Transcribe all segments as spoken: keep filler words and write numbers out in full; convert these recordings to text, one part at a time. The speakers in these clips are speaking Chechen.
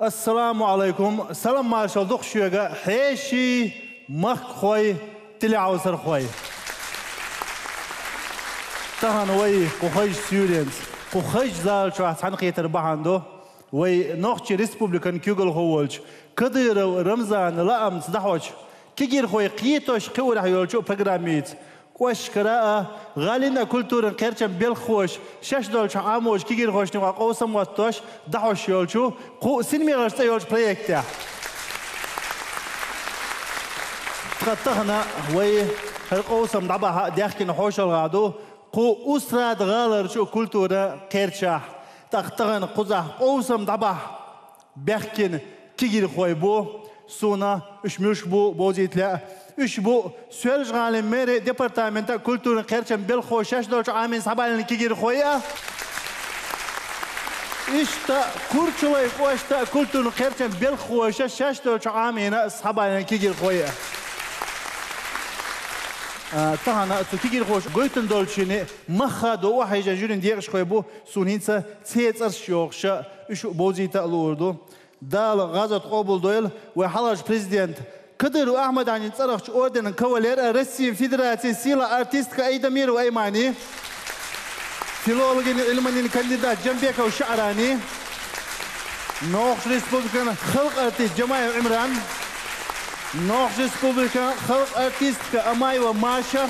Ассаламу Ӏалайкум. Салам-маршал ду-кх шуьга, хьеший, махкахой, телехьовсархой. Тахан вай кху хазачу суьйренца, кху хазачу зала чохь цхьаьнакхетар бахьана ду вай Нохчийн Республикан куьйгалхо волчу Кадыров Рамзанан лаамца дӀахьочу, кегийрхой кхетош, кхиорехь йолчу программица. КӀоштара а, гӀалин а культуран кхерчан белхахоша шаьш долчу Ӏамочу кегийрхошна юкъахь къовсам хӀоттош дӀахьош йолчу кху «Синмехаш» цӀе йолчу проектехь. Ткъа тахана вай хӀара къовсам дӀабахьа даьхкина хьошалгӀа ду кху Устрада гӀаларчу культуран кхерчахь. ТӀаккха тахана кхузахь къовсам дӀабахьа баьхкина кегийрхой бу, суна уьш муьлш бу бовзийта лаьа. Уьш бу Соьлжа-ГӀалин мэрин департаментан культуран кхерчан белхахоша шаьш долчу Ӏамийна схьабаьллина кегийрхой а, иштта Курчалойн кӀоштан культуран кхерчан белхахоша шаьш долчу Ӏамийна схьабаьллина кегийрхой а. А, тахана цу кегийрхоша гойтун долчу шинна мах а ду, охьайижина жюрин декъашхой бу, суна хӀинца церан цӀераш йохуш, уьш бовзийта а луур ду. Дала гӀазот къобалдойла, вай хьалхарчу президент Кадыров Ахьмадан цӀарахчу орденан кавалер а, Россин Федерацин сийлахь артистка Айдамирова Аймани, филологин Ӏилманийн кандидат Джамбеков Шаърани, Нохчийн Республикан халкъан артист Джамаев Ӏимран, Нохчийн Республикан халкъан артистка Амаева Маша,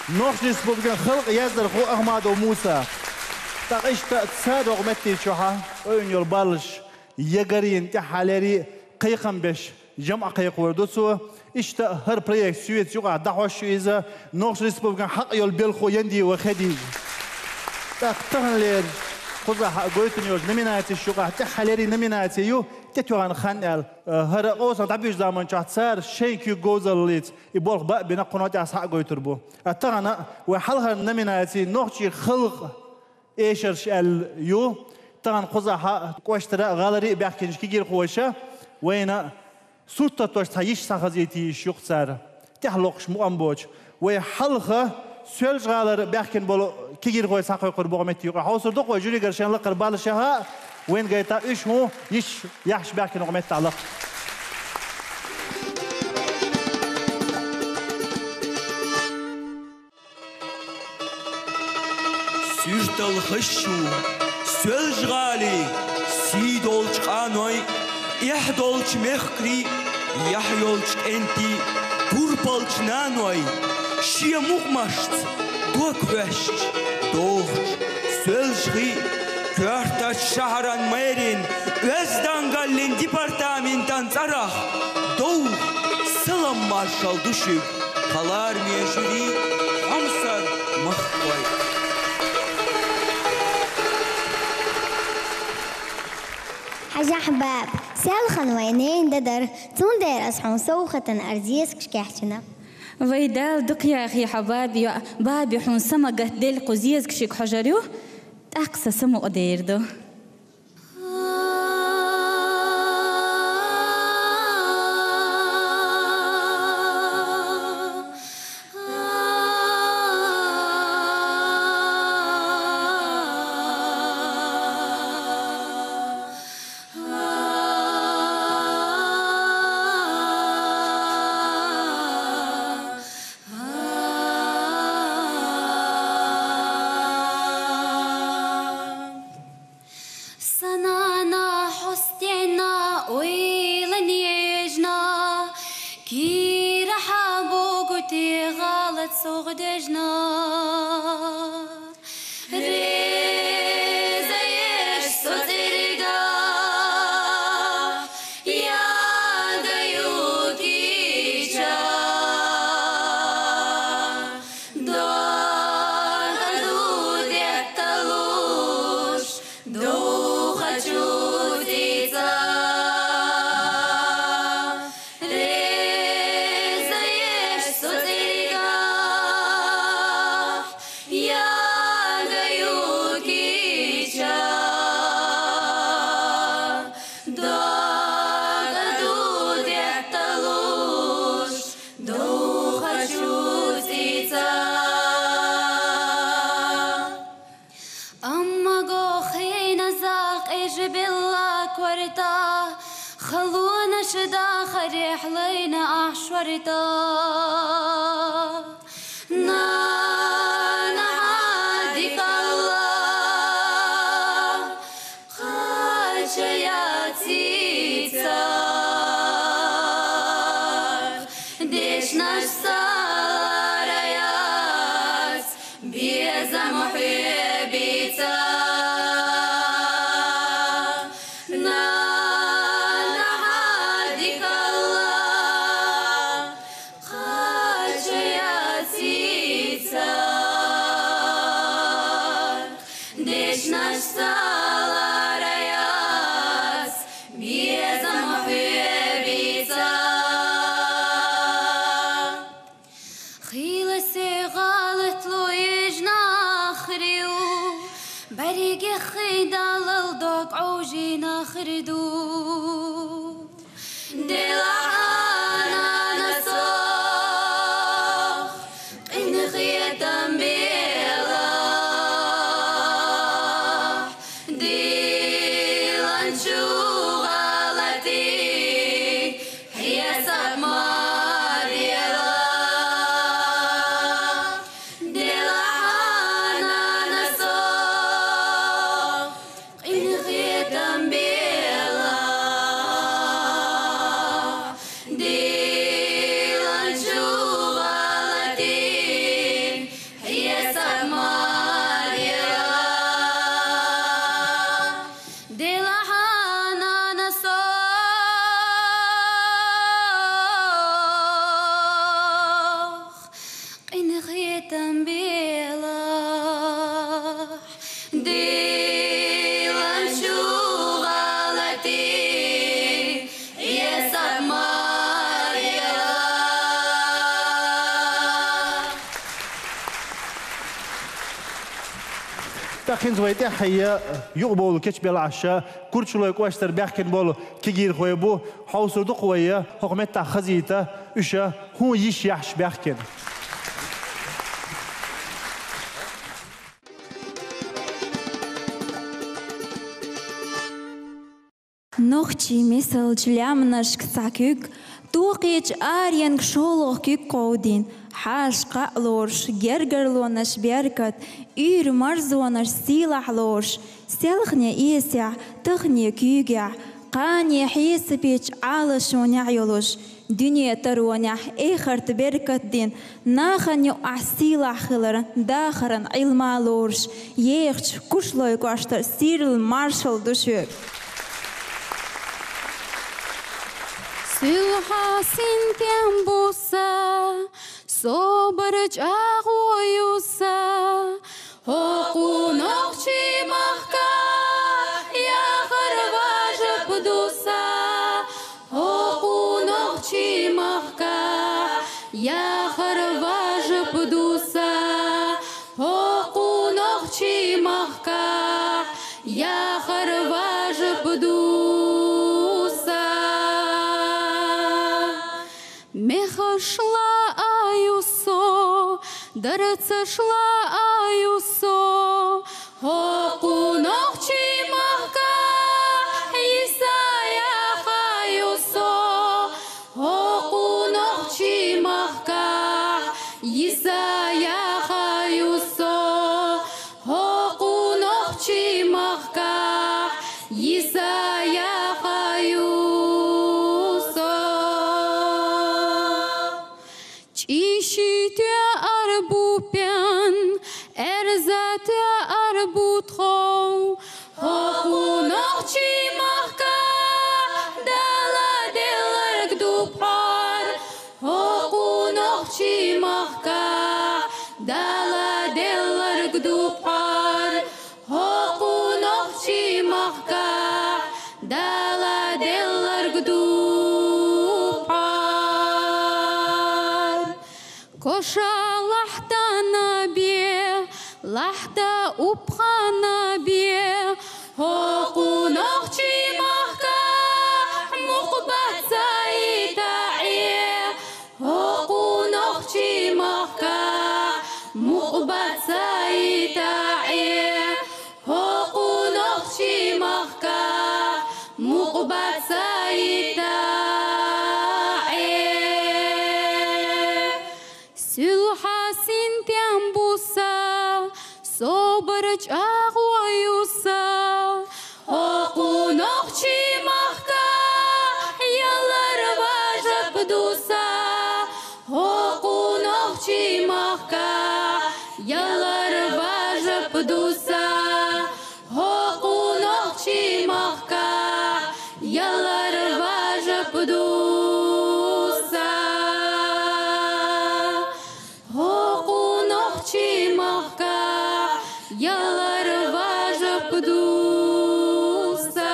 Нохчийн Республикан халкъан яздархо Ахмадов Муса. ТӀаккха иштта цара доккху метте чохь ойна йолу баллаш ягарийн тӀаьххьалерий кхайкхам беш, жамӀ кхайкхор ду цо. Иштта хӀара проект соьца юкъахь дӀахьош ю иза, Нохчийн Республикан хьакъ йолу белхахо Яндиева Хадижа. ТӀаккха таханлера кхузахь гойтун йолчу номинацеш юкъахь тӀаьххьалерий номинаци ю «ТӀетоьхна хан» аьлла. ХӀара къовсам дӀабуьйцучу заманчохь цара шайн куьйга говзаллица и болх бан а бина, кхунна тӀехь схьа а гойтур бу. А тахана вай хьалхара номинаци «Нохчийн халкъан эшарш» аьлла ю. Тахана кхузахь кӀоштара а, гӀалара а баьхкинчу кегийрхоша вайна сурт таттош цхьа йиш схьахазийта йиш ю-кх цара, тӀехь локхуш мукъам боцуш. Вай хьалха Соьлжа-ГӀалара баьхкина болу кегийрхой схьакхойкхур бу кху метте юкъахь. Хьовсур ду-кх вай жюригара шайн лакхара баллаш яха а, вайна гайта уьш хӀун йиш яхьаш баьхкина кху меттехь лакха. Суьртал хазачу Соьлжа-ГӀалин сий долчу къаной, эхь долчу мехкарий, яхь йолчу кӀентий, турпалчу наной, шен мукъамашца дог хьоьстуш дохучу Соьлжахин, коьртачу шахьаран мэрин, оьздангаллин департаментан цӀарах довха салам-маршалла ду шуьга, тхан лараме жюри, хьомсара махкахой. Хьажахь, баба, селхана вайн ненан де дара, цундела ас хьуна совгӀатана ара зезагаш кечйина. Вай Дала дукха яхийла хьан баба йоӀ, баби хьуна самукъаделла кху зезагашка хьожур ю, тӀаккха сан самукъадер ду. Сан нана хьо стенна ойла нежна, кийрахь бугу те гӀала цугӀ дежна. Реза еш со цӀерга, яга ю кийча. Дога ду детталуш, духачу цица. Реза еш со цӀерга, Дахарехь лайна ахь шортта, нана хьа дикалла, кхача яц цицах, дешнаш цалара яц, безам хьоьбица. Нана хьа дикалла, кхача яц цицах, дешнаш цалара яц, безам хьоьбица. Хийла се гӀалатло ежнахрив, бӀаргех хин далал дог Ӏовжинахр ду. Делахь, нана, сох къинхетам белахь, диланчу гӀалатий хьесап ма делахь. Делахь, нана, сох къинхетам белахь, диланчу гӀалатий хьесап ма делахь. Делахь, нана, сох къинхетам белахь, диланчу гӀалатий хьесап ма делахь. ТӀаккха хӀинца вай тӀеххье юкъа бовла кечбелла Ӏаш, Курчалой кӀоштара баьхкина болу кегийрхой бу, хьовсур ду-кх вай, хӀокху меттехь хазийта уьш хӀун йиш яхьаш баьхкина. Нохчийн мисалчу лаьмнашка цхьа куьг, тохечу аренга шолгӀа куьг кховдийна, хьаша кхаъ лоруш, гергарлонаш беркат, уьйр марзонаш сийлахь лоруш, селхане эсехь, тахане куьйгехь, кхане хьесапечу Ӏалашонехь йолуш, дуьне таронехь эхарта беркат дина, нахана юкъахь сийлахь хиларан, дахаран Ӏилма лоруш, ехачу Курчалой кӀоштара сирла маршалла ду шуьга. Суьлхьа синтем бу сан, собар чӀагӀо ю сан, хӀокху нохчийн-махкахь яхар важип ду сан, хӀокху нохчийн-махкахь яхар важип ду сан, хӀокху нохчийн-махкахь яхар важип ду сан. Мехаш лааю со, дарцаш лааю со, хӀокху нохчийн-махкахь йиса яхаю со, хӀокху нохчийн-махкахь йиса яхаю со, хӀокху нохчийн-махкахь йиса яхаю со. ЧӀийши тоьар бу пен, аьрза тоьар бу тхов, хӀокху нохчийн-махкахь Дала делларг ду пхьор, хӀокху нохчийн-махкахь Дала делларг ду пхьор, хӀокху нохчийн-махкахь Дала делларг ду пхьор. Коша лахьтана бе, лахьта упхана бе, хӀокху нохчийн-махкахь мукъа бац ца йита Ӏе, хӀокху нохчийн-махкахь мукъа бац ца йита Ӏе, хӀокху нохчийн-махкахь мукъа бац ца йита Ара чӀагӀо ю са, хӀокху нохчий махка ялар важа ду са, хӀокху нохчий махка ялар важа ду са, хӀокху нохчий махка ялар важа ду са. ХӀокху нохчий махка ялар важа ду са.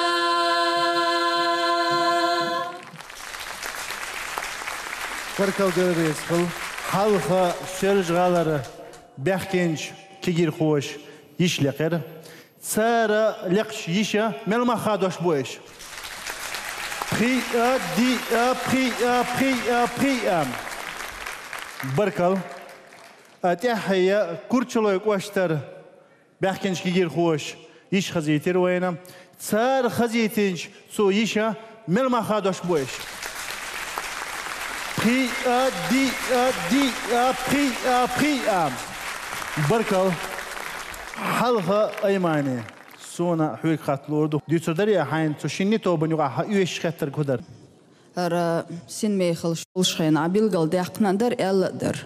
Баркалла, Дела реза хуьлда. Хьалха Соьлжа-ГӀалара баьхкинчу кегийрхоша йиш лекхира. Цара лекхачу йиша мел мах хадош бу аша? Пхиъа, диъа, пхиъа, пхиъа, пхиъа. Баркалла. А тӀаьхье Курчалой кӀоштара баьхкинчу кегийрхоша йиш хазийтира вайна. Цара хазийтинчу цу йиша мел мах хадош бу аша? Пхиъа, диъа, диъа, пхиъа, пхиъа. Баркалла. Хьалха, Аймани, суна хьоьга хатта луур ду. Дуьйцур дарий хьайна цу шинне тобанна юкъахь хьан оьшуш хеттарг хӀун дара? ХӀара синмехаллаш болуш хенахь билгалдаьккхина а дара, аьлла а дара.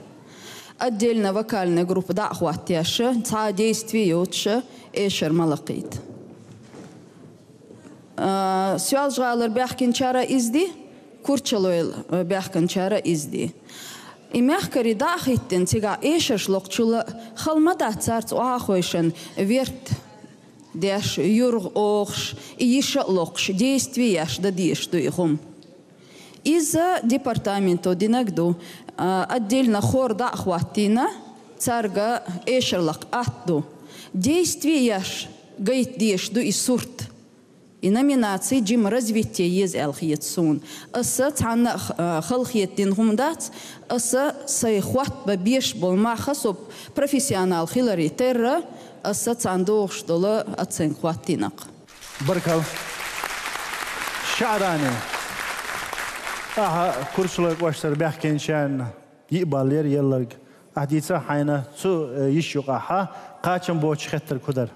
Отдельно вокальная группа дӀа а хӀоттош, цхьа а действие йоцуш, эшар ма лакхийта. А, Соьлжа-ГӀалара баьхкинчара иза ди, Курчалойла, а, баьхкинчара иза ди. И мехкарий дӀа а хӀиттина, цигахь эшарш локхучул а хала ма дац царца охьахойшан верт деш, юргӀа охуш, и йиша а локхуш, действие еш дан дезаш ду и хӀума. Иза департаменто динарг ду, а, отдельно хор дӀа а хӀоттийна, цаьрга эшар лакха атта ду. Действие еш гайта дезаш ду и сурт. И номинаций жима развитие еза аьлла хета суна. Аса цхьанна а х-, а, халахетта дина хӀума дац, аса сайн хӀотта бан безаш болу мах а, со профессионал хиларе терра, аса цхьана догӀуш долу оценка хӀоттийнарг. Баркалла. ШаӀрани, ахьа Курчалой кӀоштара баьхкинчарна йиъ баллера елларг. Ахьа дийца хьайна цу, э, йиша юкъахь кхачам боцуш хеттарг хӀун дара?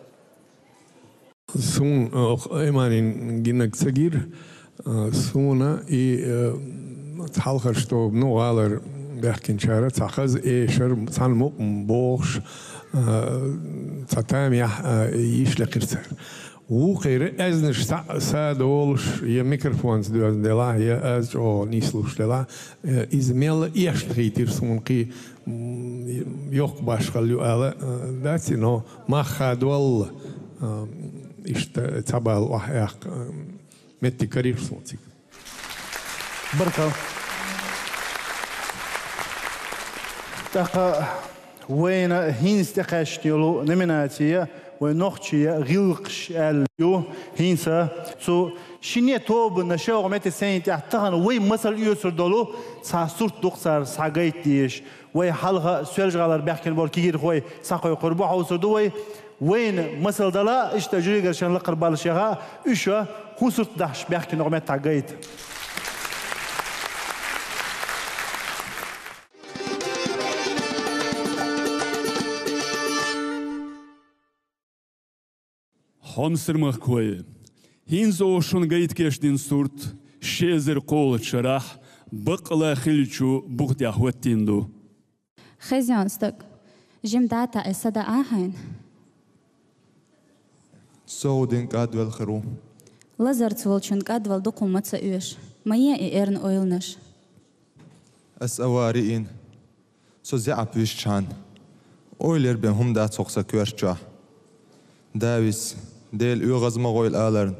Суна, э, Айманин гинарг ца гира, э, суна и, э, хьалхарчу тобано гӀалара баьхкинчара цхьа хаза эшар, цхьана мукъам богӀуш, э, цхьа тамехь, э, йиш лекхира цара. Вукхеран аьзнаш схьа а са долуш, я микрофонца доьзна делахь, я аз чӀогӀа нислуш делахь, э, иза мелла эшна хийтира суна кхин, м, йоккха башхалла ю ала, э, дац, но мах хадолла, э, иштта цхьа балла охьаяккха, э, меттиг карийра суна цига. Баркалла. ТӀаккха вайна хӀинца тӀекхаьчна йолу номинация вай «Нохчийн гӀиллакхаш» аьлла ю. ХӀинца цу шинне тобанна ши-кхо метта сайна тӀехь тахана вай масал оьцур долу цхьа сурт ду-кх цара схьагайта дезаш. Вай хьалха Соьлжа-ГӀалара баьхкина болу кегийрхой схьакхойкхур бу, хьовсур ду вай. Вайна масал дала, иштта жюригара шайн лакхара баллаш яха, уьш хӀун сурт дахьаш баьхкина кху меттехь гайта. Хьомсара махкахой, хӀинца оха шуна гайта кечдина сурт ши эзар кхоалгӀачу шарахь баккъала хиллачу бух тӀехь хӀоттийна ду. Хезна стаг, жима датаӀе са даа хьайна. Со хӀун дина кӀадвелла хир ву? Лазарца волчун кӀадвала дукха ма ца оьшу. Ма е и эрна ойланаш. Ас а вари ин. Со зеӀап висчхьана, ойла яр бен хӀума дац хӀокху сан коьрта чохь. Давис, Дела оьгӀаз ма гӀойла аларна,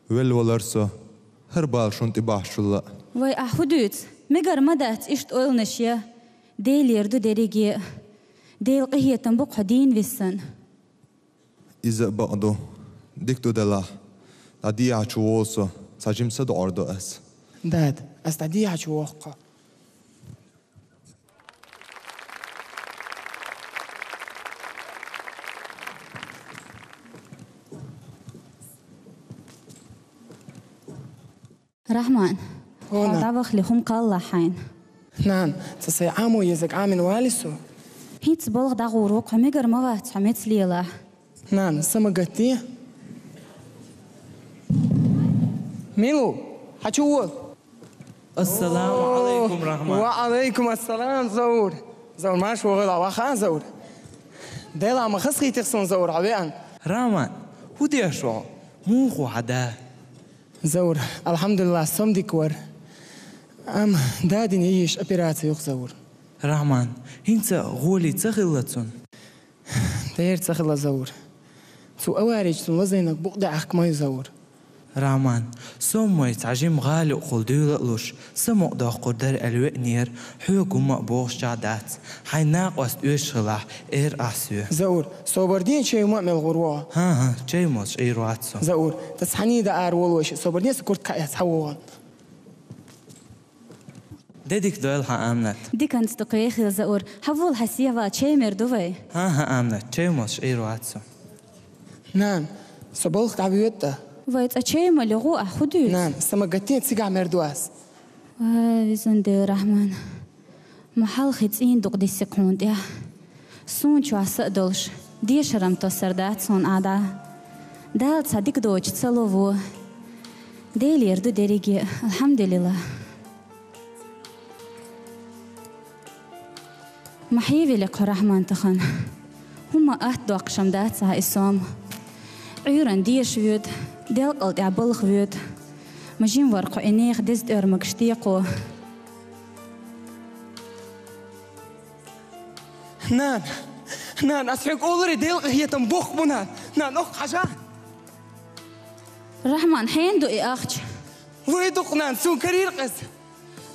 велла валар со, хӀара бала шуна тӀе бахьачул а. Вай, ахь хӀун дуьйцу? Мегар ма дац иштта ойланаш ян. Делера ду дерриге а. Делан къинхетам бу-кх хьо дийна виссан. Иза а бакъ ду. Дика ду делахь. ДӀадехьа чу вогӀу со, цхьа жима са доӀур ду ас. Дада, ас дӀадехьа чу вогӀу-кх. Рахьман, хьо дӀавахале хӀума кхаллахь хьайна. Нана, сан сайн Ӏамо езарг Ӏамийна валий со? ХӀинцца балха дӀагӀур ву-кх хьо, мегар ма вац хьо меца лелахь. Нана, са ма гатде. Милу, хьо чу вола? Ассаламу алейкум, Рахман. Ва алейкум ассалам, Заур. Заур, марша вогӀийла, ваха, Заур. Дела ма хазахийтар сона, Заур, хьо веана. Рахман, хӀу деш ва? Муха ва хьа да? Заур, алхьамдулиллахӀ, со-м дика вар. Амма дадина яйиш операци ю-кх, Заур. Рахман, хӀинца гӀоли ца хилла цунна? Дера ца хилла, Заур. Цу авари чу цунна лазийнарг букъ даьӀахк ма ю, Заур. Рахман, со-м вай цхьа жима гӀала юкъехула дуйла а луш, са мукъадоккхур дара аьлла веанера, хьоьга хӀумма а бохуш чӀагӀ дац. Хьайн накъост оьшуш хилахь, эр ахь соьга. Заур, собар де, чай ма а мел гӀур вогӀу. ХӀан-хӀа, чай молуш Ӏийр вац со. Заур, тӀаккха хьанийда ара волавеш, собар де, са куртка хьаэца, хьавогӀу. Де дика дойла хьан, Аминат. Диканца дукха яхийла, Заур. Хьавола, хьан сехьа вала, чай мер ду вай. ХӀан-хӀа, Аминат, чай молуш Ӏийр вац со. Нана, со балха дӀавоьду тӀа. Вай цкъа чай мала гӀо, ахь хӀу дуьйцу? Нана, са ма гатде, цигахь мер ду ас. Ва везан Дела, Рахман. Ма хьалххе цӀийна дукъ дисси-кх хьуна тӀехь. Суна чохь са а долуш, дешар-м тоссар дац хьуна Ӏа дӀа. Дала цхьа дика доцуш ца ло вон. Делера ду дерриге а, алхьамдулиллахӀ. Ма хьевели-кх хьо, Рахман, тахана. ХӀумма а атта доккхуш-м дац ахьа и сом. Ӏуьйранна деша воьду, делкъал тӀехь балха воьду. Ма жима вара-кх хьо и нехан деза тӀоьрмагаш, декъо. Нана, нана, ас хьоьга олура, Делан къинхетам боккха бу, нана. Нана, охьа хьажа. Рахман, хьенан ду и ахча? Вай ду-кх, нана, суна карийра-кх иза.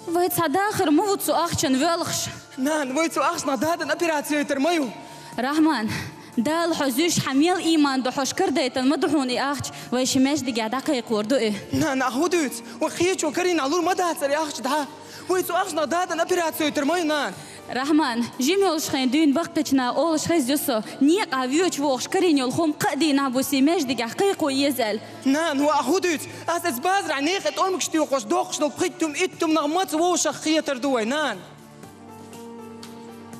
Вай цхьа дахар ма ву цу ахчанна воьлхуш. Нана, вай цу ахчанах дадана операци йойтур ма ю. Рахман, Дала хьо зуьйш, хьан мел ийман ду, хьо шкардайтан ма ду хьуна и ахча, вай ши маьждигехь дӀакхайкхор ду и. Нана, ахь хӀу дуьйцу? Вай кхечо карийнехь лур ма дацара и ахча дӀа. Вай цу ахчанах дадана операци йойтур ма ю, нана. Рахман, жима йолуш хенахь дуьйна баккхийчу наха олуш хезна ю со, некъахь воьдуш вогӀуш карийна йолу хӀума кхаа дийнахь буьйса маьждигехь кхайкхо еза аьлла. Нана, вай ахь хӀу дуьйцу? Ас иза базарахь нехан тӀоьрмагаш туьйхуш, доккхуш долу пхийтта-м, итт-м нах маца вовшах хетар ду вай, нана?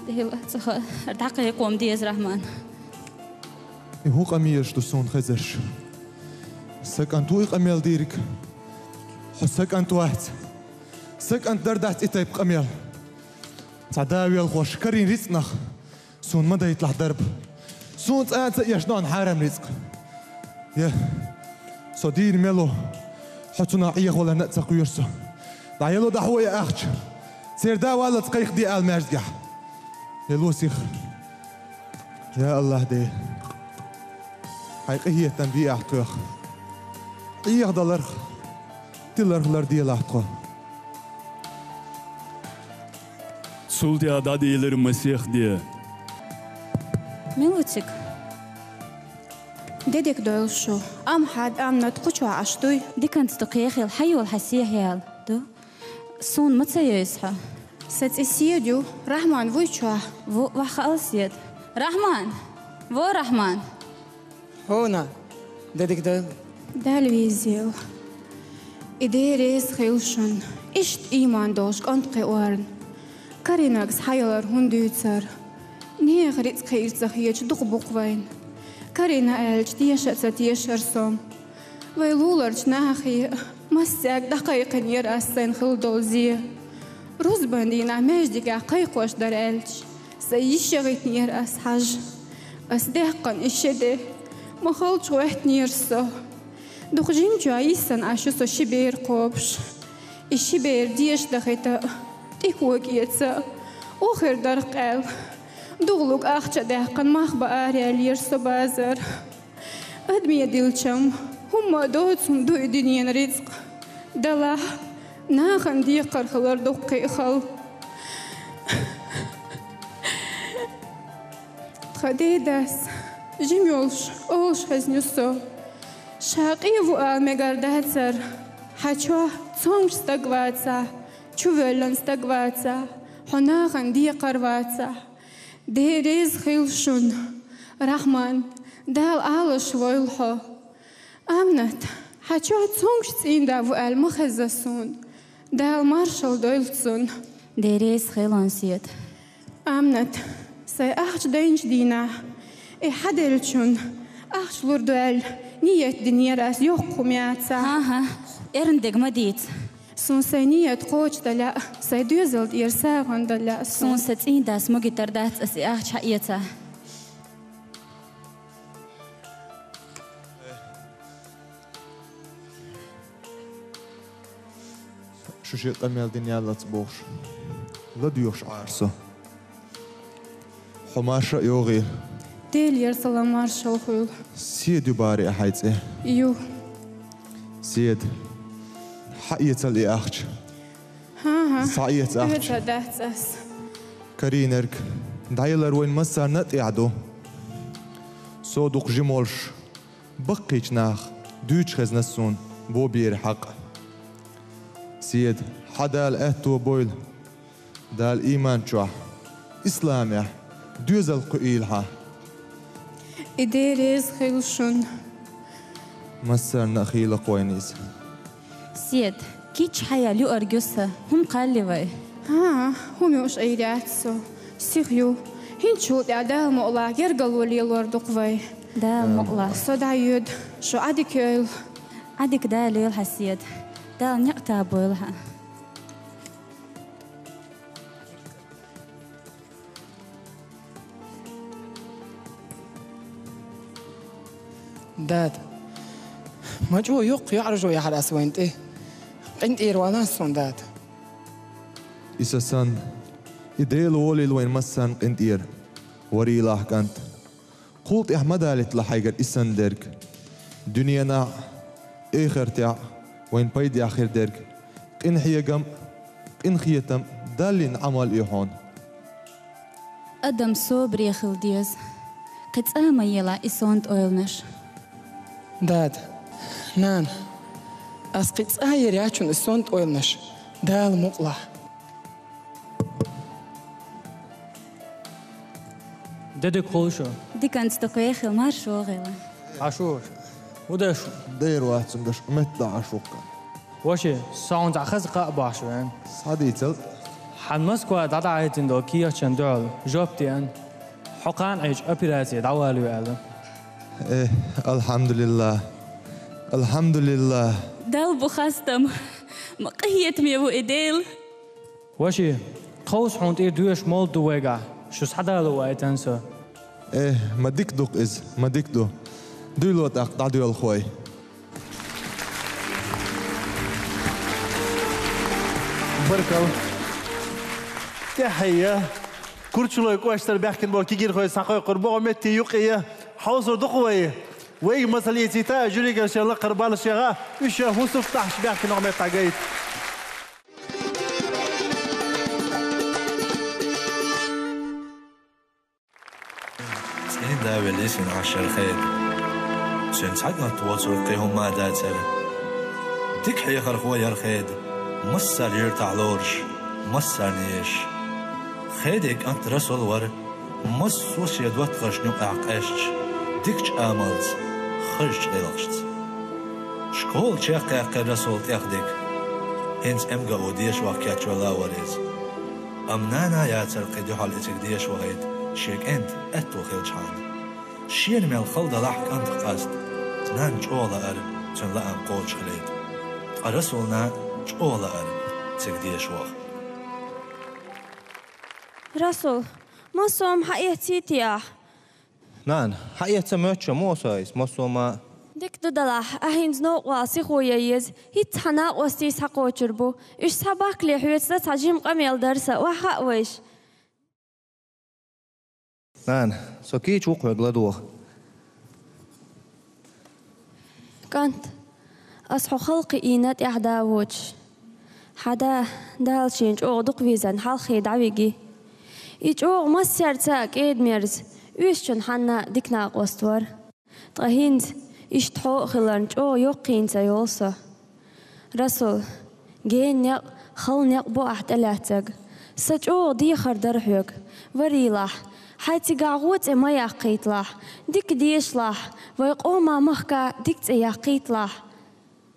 Дела, цкъа хӀара дӀакхайкхо-м деза, Рахман. И хӀун къамелаш ду суна хезарш? Сан кӀант ву и къамел дийриг? Хьо сан кӀант вац. Сан кӀант дар дац и тайпа къамел. Цхьа да велхош карийна рицкъанах суна ма дайталахь дарба. Суна цкъа а ца эшна хьарам рицкъ. Я, со дийна мел ву, хьо цунах Ӏехаваларна а ца кхоьру со. ДӀаело дӀахьо и ахча. Церан да валлалц кхайкхаде ала маьждигехь. Ело сиха. Я АллахӀ Дела. Хьайн къинхетам бе ахь тхох. Ӏехадаларх, тиларх ларделахь тхо. Цул тӀаьхьа дӀадийлира масех де. Мила ву цига? Де дика дойла шу. Амма хьан адамнат кху чохь Ӏаш дуй? Диканца дукха яхийла, хьайола хьан сехьа яла ду? Суна ма ца йойсу хьо. Сан цӀе Седа ю, Рахман вуй чохь? Ву, ваха хаал Седа. Рахман! Во Рахман! ХӀуна, де дика дойла. Дала везийла. И Дела реза хила шуна, иштта ийман долуш кӀант кхиорна. Карийнарг схьаялар хӀунда дуьйцура? Нехан рицкъ хийра ца хеташ дукха бу-кх вайна. Карийна аьлча, теша а ца тешара со. Вай луларчу нахе массаьрга дӀакхайкхинера ас сайна хилла долу зе. Рузбан дийнахь маьждигехь кхайкхош дара аьлча, сайн йиш яхийтинера ас хьажа. Ас даьккхина и ши де ма халчу гӀоьттинера со. Дукха жимчохь йиссана Ӏаш ю со ши бер кхобуш. И ши бер деша дахийта, тӀе кога эца, охир дарх къаьлла, дугӀлуг ахча а даьккхина, мах бан араяьллера со базар. Адаме дилчам, хӀумма а доцу хӀума ду и дуьненан рицкъ. Делахь, нахана декхар хилар дуккха а хала. Тхан дедас жима йолуш олуш хезна ю со. Ша къе ву ала мегар дацара, хьан чохь цомгуш стаг вацахь, чувоьллина стаг вацахь, хьо нахана декхар вацахь. Дела реза хила шуна, Рахман, Дала Ӏалаш войла хьо. Аминат, хьан чохь цомгуш цӀийнда ву аьлла ма хезна суна. Дала маршалла дойла цунна. Дела реза хила хьуна, Седа. Аминат, сайн ахча дайначу дийнахь, и хьан деллачунна Ахча лур ду аьлла, нийят динера ас, йоккха хӀума яцахь. ХӀан-хӀа, эрна дерг ма дийца. Суна сайн нийят кхочушдале а, сайн доьзал тӀера сагӀина дале а, суна, суна сайн цӀийндас могитар дац ас и ахча хьаэцахь. Шу шен къамел дина яллалц бохуш, ладоьгӀуш Ӏара со. Хьо марша а йогӀийла. Делера салам маршалла хуьлда. Седа ю бахарий хьайн цӀе? Ю. Седа, хьаэцал и ахча. ХӀан-хӀа. Схьаэца ахча. Оьцур дац ас. Карийнарг, дӀаялар вайн массарна а тӀехь ду. Со дукха жима волуш, баккхийчу наха дуьйцуш хезна суна бо беран хьакъ. Седа, хьан Дала аьтто бойла. Дала ийман чохь, исламехь доьзал кхуийла хьан. И Дела реза хуьлда шуна. Массарна а хийла-кх вайна иза. Седа, кийча хьаяьлла юург ю сан, хӀума кхалли вай? ХӀан, хӀума юуш Ӏийр яц со. Сиха ю. ХӀинцачул тӀаьхьа Дала мукъалахь гергарло лелор ду-кх вай. Дала мукъалахь. Со дӀайоьду, шу Ӏадика йойла. Ӏадика Дала йойла хьан, Седа. Дала некъ тобойла хьан. Дада, ма чӀогӀа йоккха йоӀаржо яхьара ас вайна тӀе. КъинтӀера валахь суна, дада. И сан санна, и Дела волийла вайн массарна къинтӀера. Варийлахь, кӀант. Кхул тӀаьхьа ма далийталахь хьайгара и санна дерг. Дуьненахь а, эхартехь а вайн пайдехь хир дерг къинхьегам а, къинхетам а, Далла йина Ӏамал а ю хьуна. Адам собаре хила деза. Кхин цӀа а ма елахь и сонта ойланаш. Дада, нана, ас кхин цӀа а яр яц шуна и сонта ойланаш, Дала мукъалахь. Де дика хуьлда шу. Диканца дукха вехийла, марша вогӀийла. Ӏаш ву? ХӀун деш ву? Дера вац цуьнгаш, метта Ӏаш ву-кх. Ваши, со хьуна цхьа хаза кхаъ бохьуш ву. Схьадийцал. Хьан Москва дӀадахьийтина долу кехаташна дуьхьал жоп деана, хьо кхана Ӏийча операци дӀавалаве аьлла. Э, алхьамдулиллахӀ. АлхьамдулиллахӀ. Далла бу хастам. Ма къинхетаме ву и Дела. Ваши, тховса хьуна тӀера доьшуш молла ду вайгахь, шу схьадало ваийтина со. Э, ма дика ду-кх иза, ма дика ду. Дуйло тӀаккха дӀадоьлху вай. Баркалла. ТӀаьхье я. Курчалой кӀоштара баьхкина болу кегийрхой схьакхойкхур бу, метте юккъе я. Хьовсур ду-кх вай. Вайга масал эцийта, жюрига шайн лакхара баллаш яха, уьш я хӀусуф тахьаш баьхкина меттахь гайта. ЦӀийнда велла йисина Ӏаш яра Хеда. Цуьнан цхьа кӀант воцург кхин хӀумма а дацара. Дика хьехархо яра Хеда, массарна юьртахь лоруш, массарна езаш. Хедин кӀант Расул вара, массо а шен доттагӀашна юкъахь къаьсташ, дикачу амалца, хазачу гӀиллакхашца. Школа чекхъяьккхира Расул тӀех дика. ХӀинца МГУ дешархо кечвелла а вара иза. Амма нана яцара кхин дуьхьал и цига деша вахийта, шен кӀентан аьтто хилчахьана. Шена мел хала далахь а кӀантах къаста, нанна чӀогӀа лаьара цуьнан лаам кхочушхилийта. Ткъа Расулна чӀогӀа лаьара цига деша ваха. Расул, массо а хӀума хьаэцций те ахь? Нана, хьаэцна моьттуш ма ву со иза, массо а хӀума. Дика ду делахь, ахь хӀинца новкъа вала сихо ян еза, хӀинцца хьан накъостий схьакхочур бу. Уьш схьабахкале хьоьца дан цхьа жима къамел дара сан, охьахаа вайша. Нана, со кийча ву-кх хьоьга ладогӀа. КӀант, ас хьо хала кхиийна тӀаьхьа да воцуш. Хьан да, Дала шена чӀогӀа дукха везан, хьалххе дӀавиги. И чӀогӀа массаьрца а кӀеда-мерза, оьшучун хьанна а дика накъост вара. Ткъа хӀинца, иштта хьо а хиларна, чӀогӀа йоккха хӀинца йолу со. Расул, гена некъ, хала некъ бу ахь тӀелаьцнарг. Сан чӀогӀа дехар дара хьоьга. Варийлахь, хьайн цигахь гӀо цӀе ма яккхийталахь, дика дешалахь, вайн къоман махка дика цӀе яккхийталахь.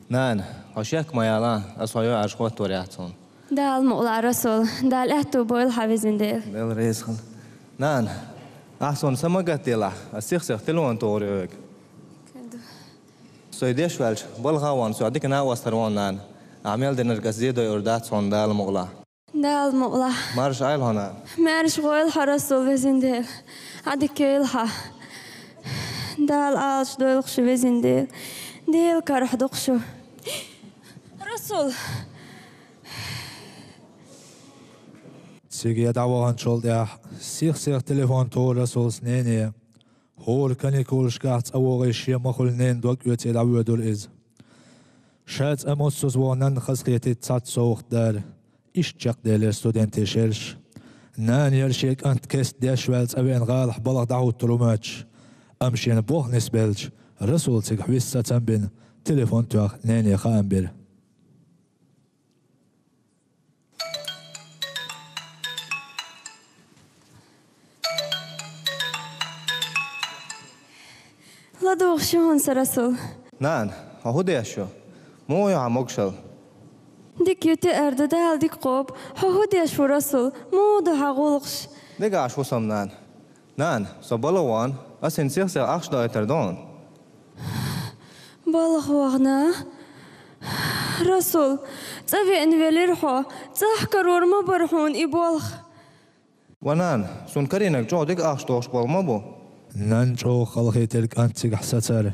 Нана, хьо шек ма ялахь, ас хьо йоӀарш хӀоттор яц хьуна. Дала мукъалахь, Расул, Дала аьтто бойла хьан, везан Дела. Дела реза хуьлда. Нана, ахь суна са ма гатделахь, ас сих-сиха телефон тухур ю хьоьга. Со и деш ваьлча, балха а вахана, со дика накъостар ву хьуна, нана. Ахь мел динарг ас зе дойур дац хьуна, Дала мукъалахь. Дала мукъалахь. Марша Ӏойла хьо, нана. Маьрша гӀойла хьо, Расул, везан Дела. Ӏадика йойла хьо. Дала Ӏалашдойла шу, везан Дела. Дела карахь ду шу. Расул! Цига дӀаваханчул тӀаьхьа сих-сиха телефон туху Расула нене. ХӀора каникулашкахь цӀа вогӀий шен махула ненан дог оьций дӀавоьдура иза. Ша цӀа муссаза вогӀу нанна хазахетийта цхьацца совгӀат дара. Иштта чекхделира студентийн шераш. Нана яра шен кӀант кеста деш ваьлла цӀа веана гӀалахь балха дӀахӀуттур ву моьттуш. Амма шена болх нисбелча, Расула цигахь виса сацам бина, телефон тоьхна нене хаам бира. ЛадугӀуш ю хьуна со, Расул. Нана, хьо хӀун деш ю? Муха ю хьан могушалла? Дика ю, тӀера ду, Дала дика кхобу. Хьо хӀун деш ву, Расул? Муха ду хьан гӀуллакхаш? Дика Ӏаш ву со-м, нана. Нана, со балха вахана, ас хӀинца сих-сиха ахча доуьйтур ду хьуна. Балха вахана? Расул, цӀа веана велира хьо, цӀахь карор ма бара хьуна и болх. Ва нана, суна карийнарг чӀогӀа дика ахча дохуш болу ма бу. Нанна чӀогӀа халахетира кӀант цигахь сацар.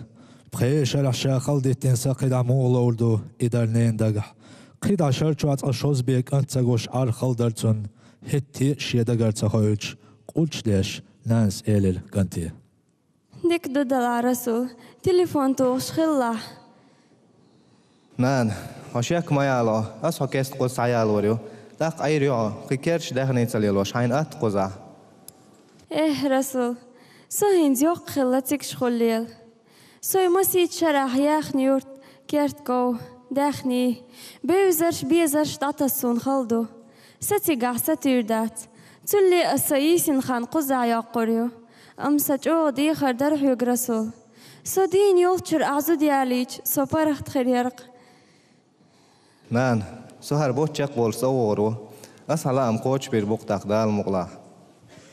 Пхеа шарахь ша хала диттина са кхидӀа муха ловр ду, и дара ненан дагахь. КхидӀа шар чохь цкъа шозза бен кӀант ца гуш Ӏар хала дара цунна, хӀетте а шен дагара ца хоуьйтуш, къудаш деш, нанас элира кӀанте. Дика ду делахь, Расул, телефон тухуш хилалахь. Нана, хьо шек ма яло, ас хьо кеста кхуза схьаялор ю. ТӀаккха Ӏийр ю хьо, кхин керча даьхний ца лелош, хьайна атта кхузахь. Эх, Расул, со хӀинца йоккха хилла цигахь хуьллийла. Со и масийтта шарахь яьхна юрт, керт ков, даьхний, бевзарш, безарш дӀатасса суна хала ду. Са цигахь сатуьйр дац. Цулле ас сан йийсина хан кхузахь йоккхур ю. Амма сан чӀогӀа дехар дара хьоьга, Расул. Со дийна йолччуьра ахь зуда ялийча, со паргӀат хир яра-кх. Нана, со хӀара бутт чекхболуш цӀа вогӀур ву. Ас хьан лаам кхочушбийр бу-кх тӀаккха, Дала мукъалахь.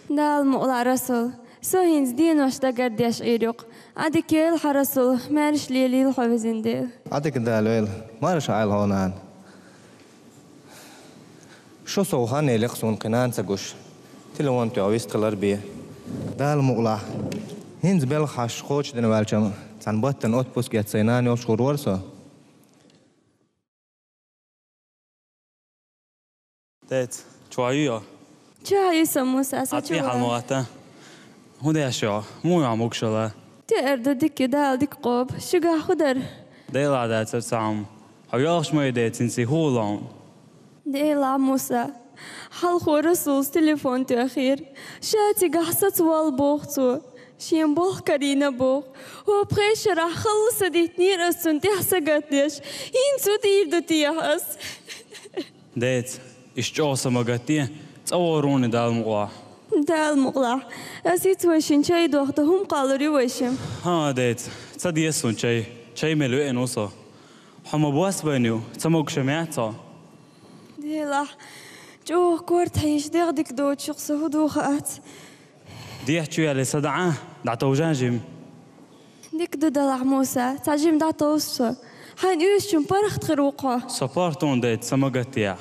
Дала мукъалахь, Расул. Со хӀинца денош дагардеш Ӏийр ю-кх. Ӏадика йойла хьо, Расул, маьрша лелийла хьо, везан Дела. Ӏадика Дала йойла. Марша Ӏойла хьо, нана. Шо сов хан елира-кх суна кхин нана ца гуш. Телефон тоьхна вистхилар бен. Дала мукъалахь. ХӀинца белхан хьашт кхочушдина ваьлча-м, цхьана баттана отпуск эцна сайн нана йолчу гӀур вара со. Деца, чохь ю хьо? Чохь ю со, Муса, со чохь ву. Хьан ма гӀатта? ХӀун деш ю хьо? Муха ю хьан могушалла? ТӀера ду, дика ю, Дала дика кхобу. Шуьгахь хӀун дара? Делахь дацара цхьа хӀума. Хьо йоьлхуш ма ю, деца, хӀинца хӀун хуьлу хьуна? Делахь, Муса. Хьалхо Расулас телефон тоьхира. Ша цигахь сацавала боху цо. Шен болх карийна боху. ХӀокху пхеа шарахь халла са диттинера ас цунна тӀехь сагатдеш. ХӀинца хӀун дийр ду техьа ас? Деца, иштта чӀогӀа са ма гатде, цӀа вогӀур ву хьуна, Дала мукъалахь. Дала мукъалахь. Ас хӀинца вайшинна чай дохду, хӀума кхоллур ю вайшимма. ХӀан, деца, ца деза суна чай. Чай мел веана ву со. Хьо ма бос байна ю, ца могуш ма яц хьо. Делахь, чӀогӀа корта хьийзаш, дегӀ дика доцуш ю-кх со, хӀун ду хаац. Дехьа чу яьлла са дӀа, дӀатовжа жима. Дика ду делахь, Муса, цхьа жима дӀатовза со. Хьайна оьшучун паргӀат хир ву-кх хьо. Со паргӀат ву хьуна, деца, са ма гатде.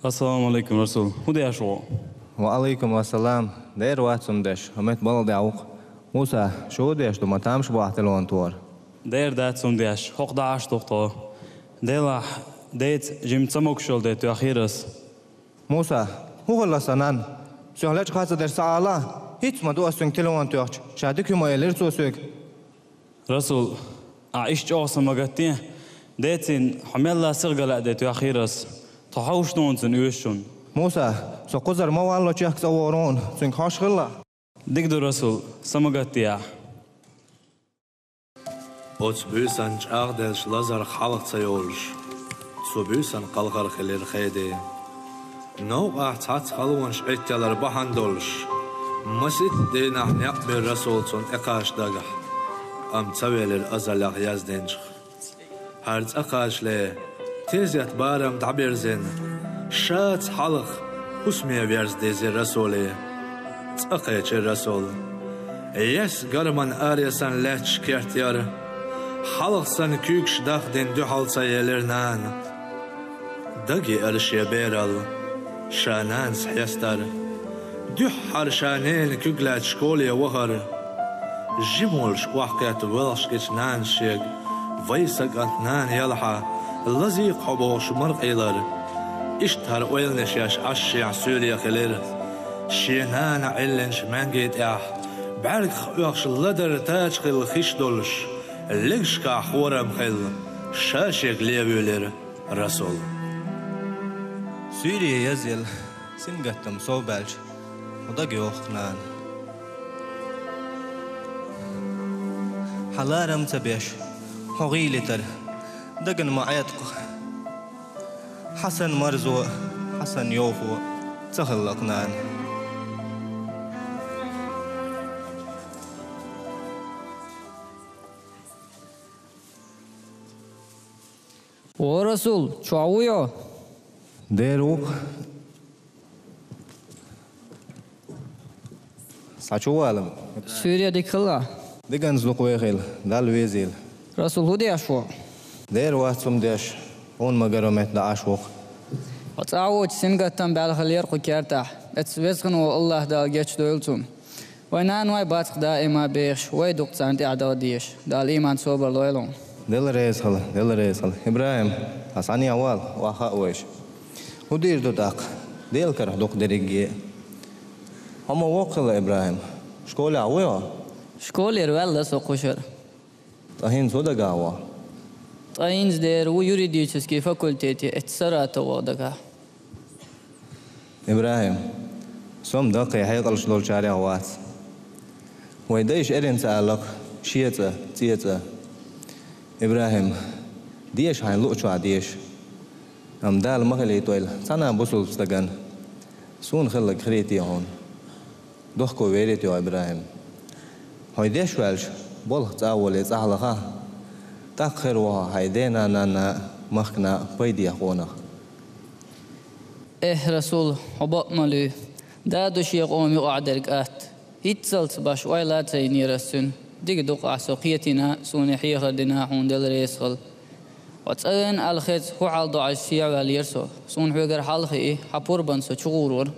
Ассаламу алейкум, Расул. ХӀун деш ву? Ва алейкум ассалам. Дера вац хӀума деш, хӀокху метта балха дӀа ву-кх. Муса, шу хӀун деш ду, ма тамаш бу ахь телефон тухар? Дера дац хӀума деш, хӀокху дӀа Ӏаш ду-кх тхо. Делахь, деца жима ца могуш йолу де тоьхира ас. Муса, хӀун хилла сан нанна? Соьх лечкъа ца деш ца Ӏала? ХӀинца ма ду ас цуьнга телефон тоьхча, ша дика ю ма элира цо соьга. Расул, ахь иштта чӀогӀа са ма гатде, децин хьо мелла сиха ган лаьа де тоьхира ас. Тхо хьовсуш ду хьуна цунна оьшучунна. Муса, со кхузара ма валло чехка цӀа вогӀур ву хьуна, цуьнга хьожуш хилла. Дика ду, Расул, са ма гатде ахь. Оцу буьйсанна чӀагӀделлачу Лазарх хьалха ца йолуш, цу буьйсанна кхалхар хилира Хеде. Новкъахь цхьацца халонаш Ӏитталар бахьана долуш, Масийтта дийнахь некъ бира Расула цунна тӀекхача дагахь, амма ца велира азаллех яздинчух. ХӀара цӀа кхачале, тезет барам дӀабирзина, шаца хьалха хӀусаме верза дезира Расуле. ЦӀа кхечира Расул. Есса гарман аре санна лаьтташ керт яра. Хьалха санна куьйгаш дахдина дуьхьал ца елира нана. Дага еара шен бералла, ша нанас хьестар. Дуьххьара ша ненан куьг лаьцна школе вахар. Жима волуш охьакхетта воьлхуш гича нанас шега: «Вай сан кӀант, нана елахьа, лазийкх хьо», — бохуш мара къийлар. Иштта хӀара ойланаш еш Ӏаш шехьа суьйре хилира. Шен нана Ӏиллинчу маьнги тӀехь, бӀаьргах оьхуш ладарра тача хилла хиш долуш, легашкахь хорам хилла, ша шега левуьйлира Расул. Суьйре язъелла, сингаттам сов баьлча, хьо дага йоху, нана. Хьан ларам ца беш, хьо гӀийлитар дагана ма Ӏеткъа. Хьан санна марзо, хьан санна йовхо ца хилла-кх, нана. О, Расул, чохь вуй хьо? Дера ву-кх. Схьа чу валам. Суьйре дика хилла. Диканца дукха вехийла, Далла везийла. Расул, хӀун деш ву? Дера вац хӀума деш, хьуна ма-гарра метта дӀа Ӏаш ву-кх. Хьо цӀахь воцуш сингаттам баьлла хиллера кху кертахь. Эцу везачу Аллахь Дала гечдойла цунна. Вайн наной бац-кх даима бехаш, вай дукха царна тӀаьхьа дала дезаш. Дала ийман, собар лойла хьуна. Дела реза хила, Дела реза хила. ИбрахӀим, хьан схьанехьа вала, охьахаа вайша. ХӀун дийр ду тӀаккха? Делан карахь ду-кх дерриге. Хьо ма воккха хилла, ИбрахӀим? Школехь вуй хьо? Школера ваьлла со кхушара. Ткъа хӀинца хӀун дагахь ву? Ткъа хӀинца дера ву юридический факультете, эцу Саратов ваха дагахь. ИбрахӀим, со-м даккхий хьекъалш долчарех вац. Вайн дайша эрна ца аьлла-кх шен цӀа, цӀен цӀа. ИбрахӀим, деша хьайна луъучохь деша. Амма Дала ма хилийтойла цхьана а бусулба стагана. Суна хилларг хирийте хьуна. Дохко верий-те хьо, ИбрахӀим. Хьо деш ваьлча, болх цӀа а волий цӀахь лаха. ТӀаккха хир ву хьо хьайн дена а, нанна а, махкана а пайдехь къонах. Эхь, Расул, хьо бакъ ма луьй. Да ду шен къоман юкъахь дерг атта. ХӀинццалц баш ойла а ца йинера ас цуьнан. Дика ду-кх ахь со кхетийна а, суна хьехар дина а, хьуна Дела реза хила. Хьо цӀа вен аьлла хеза, хӀун хьал до Ӏаш сехьаваьллера со. Суна хьоьгара хьал хии, хьан пурбанна со чугӀур вара.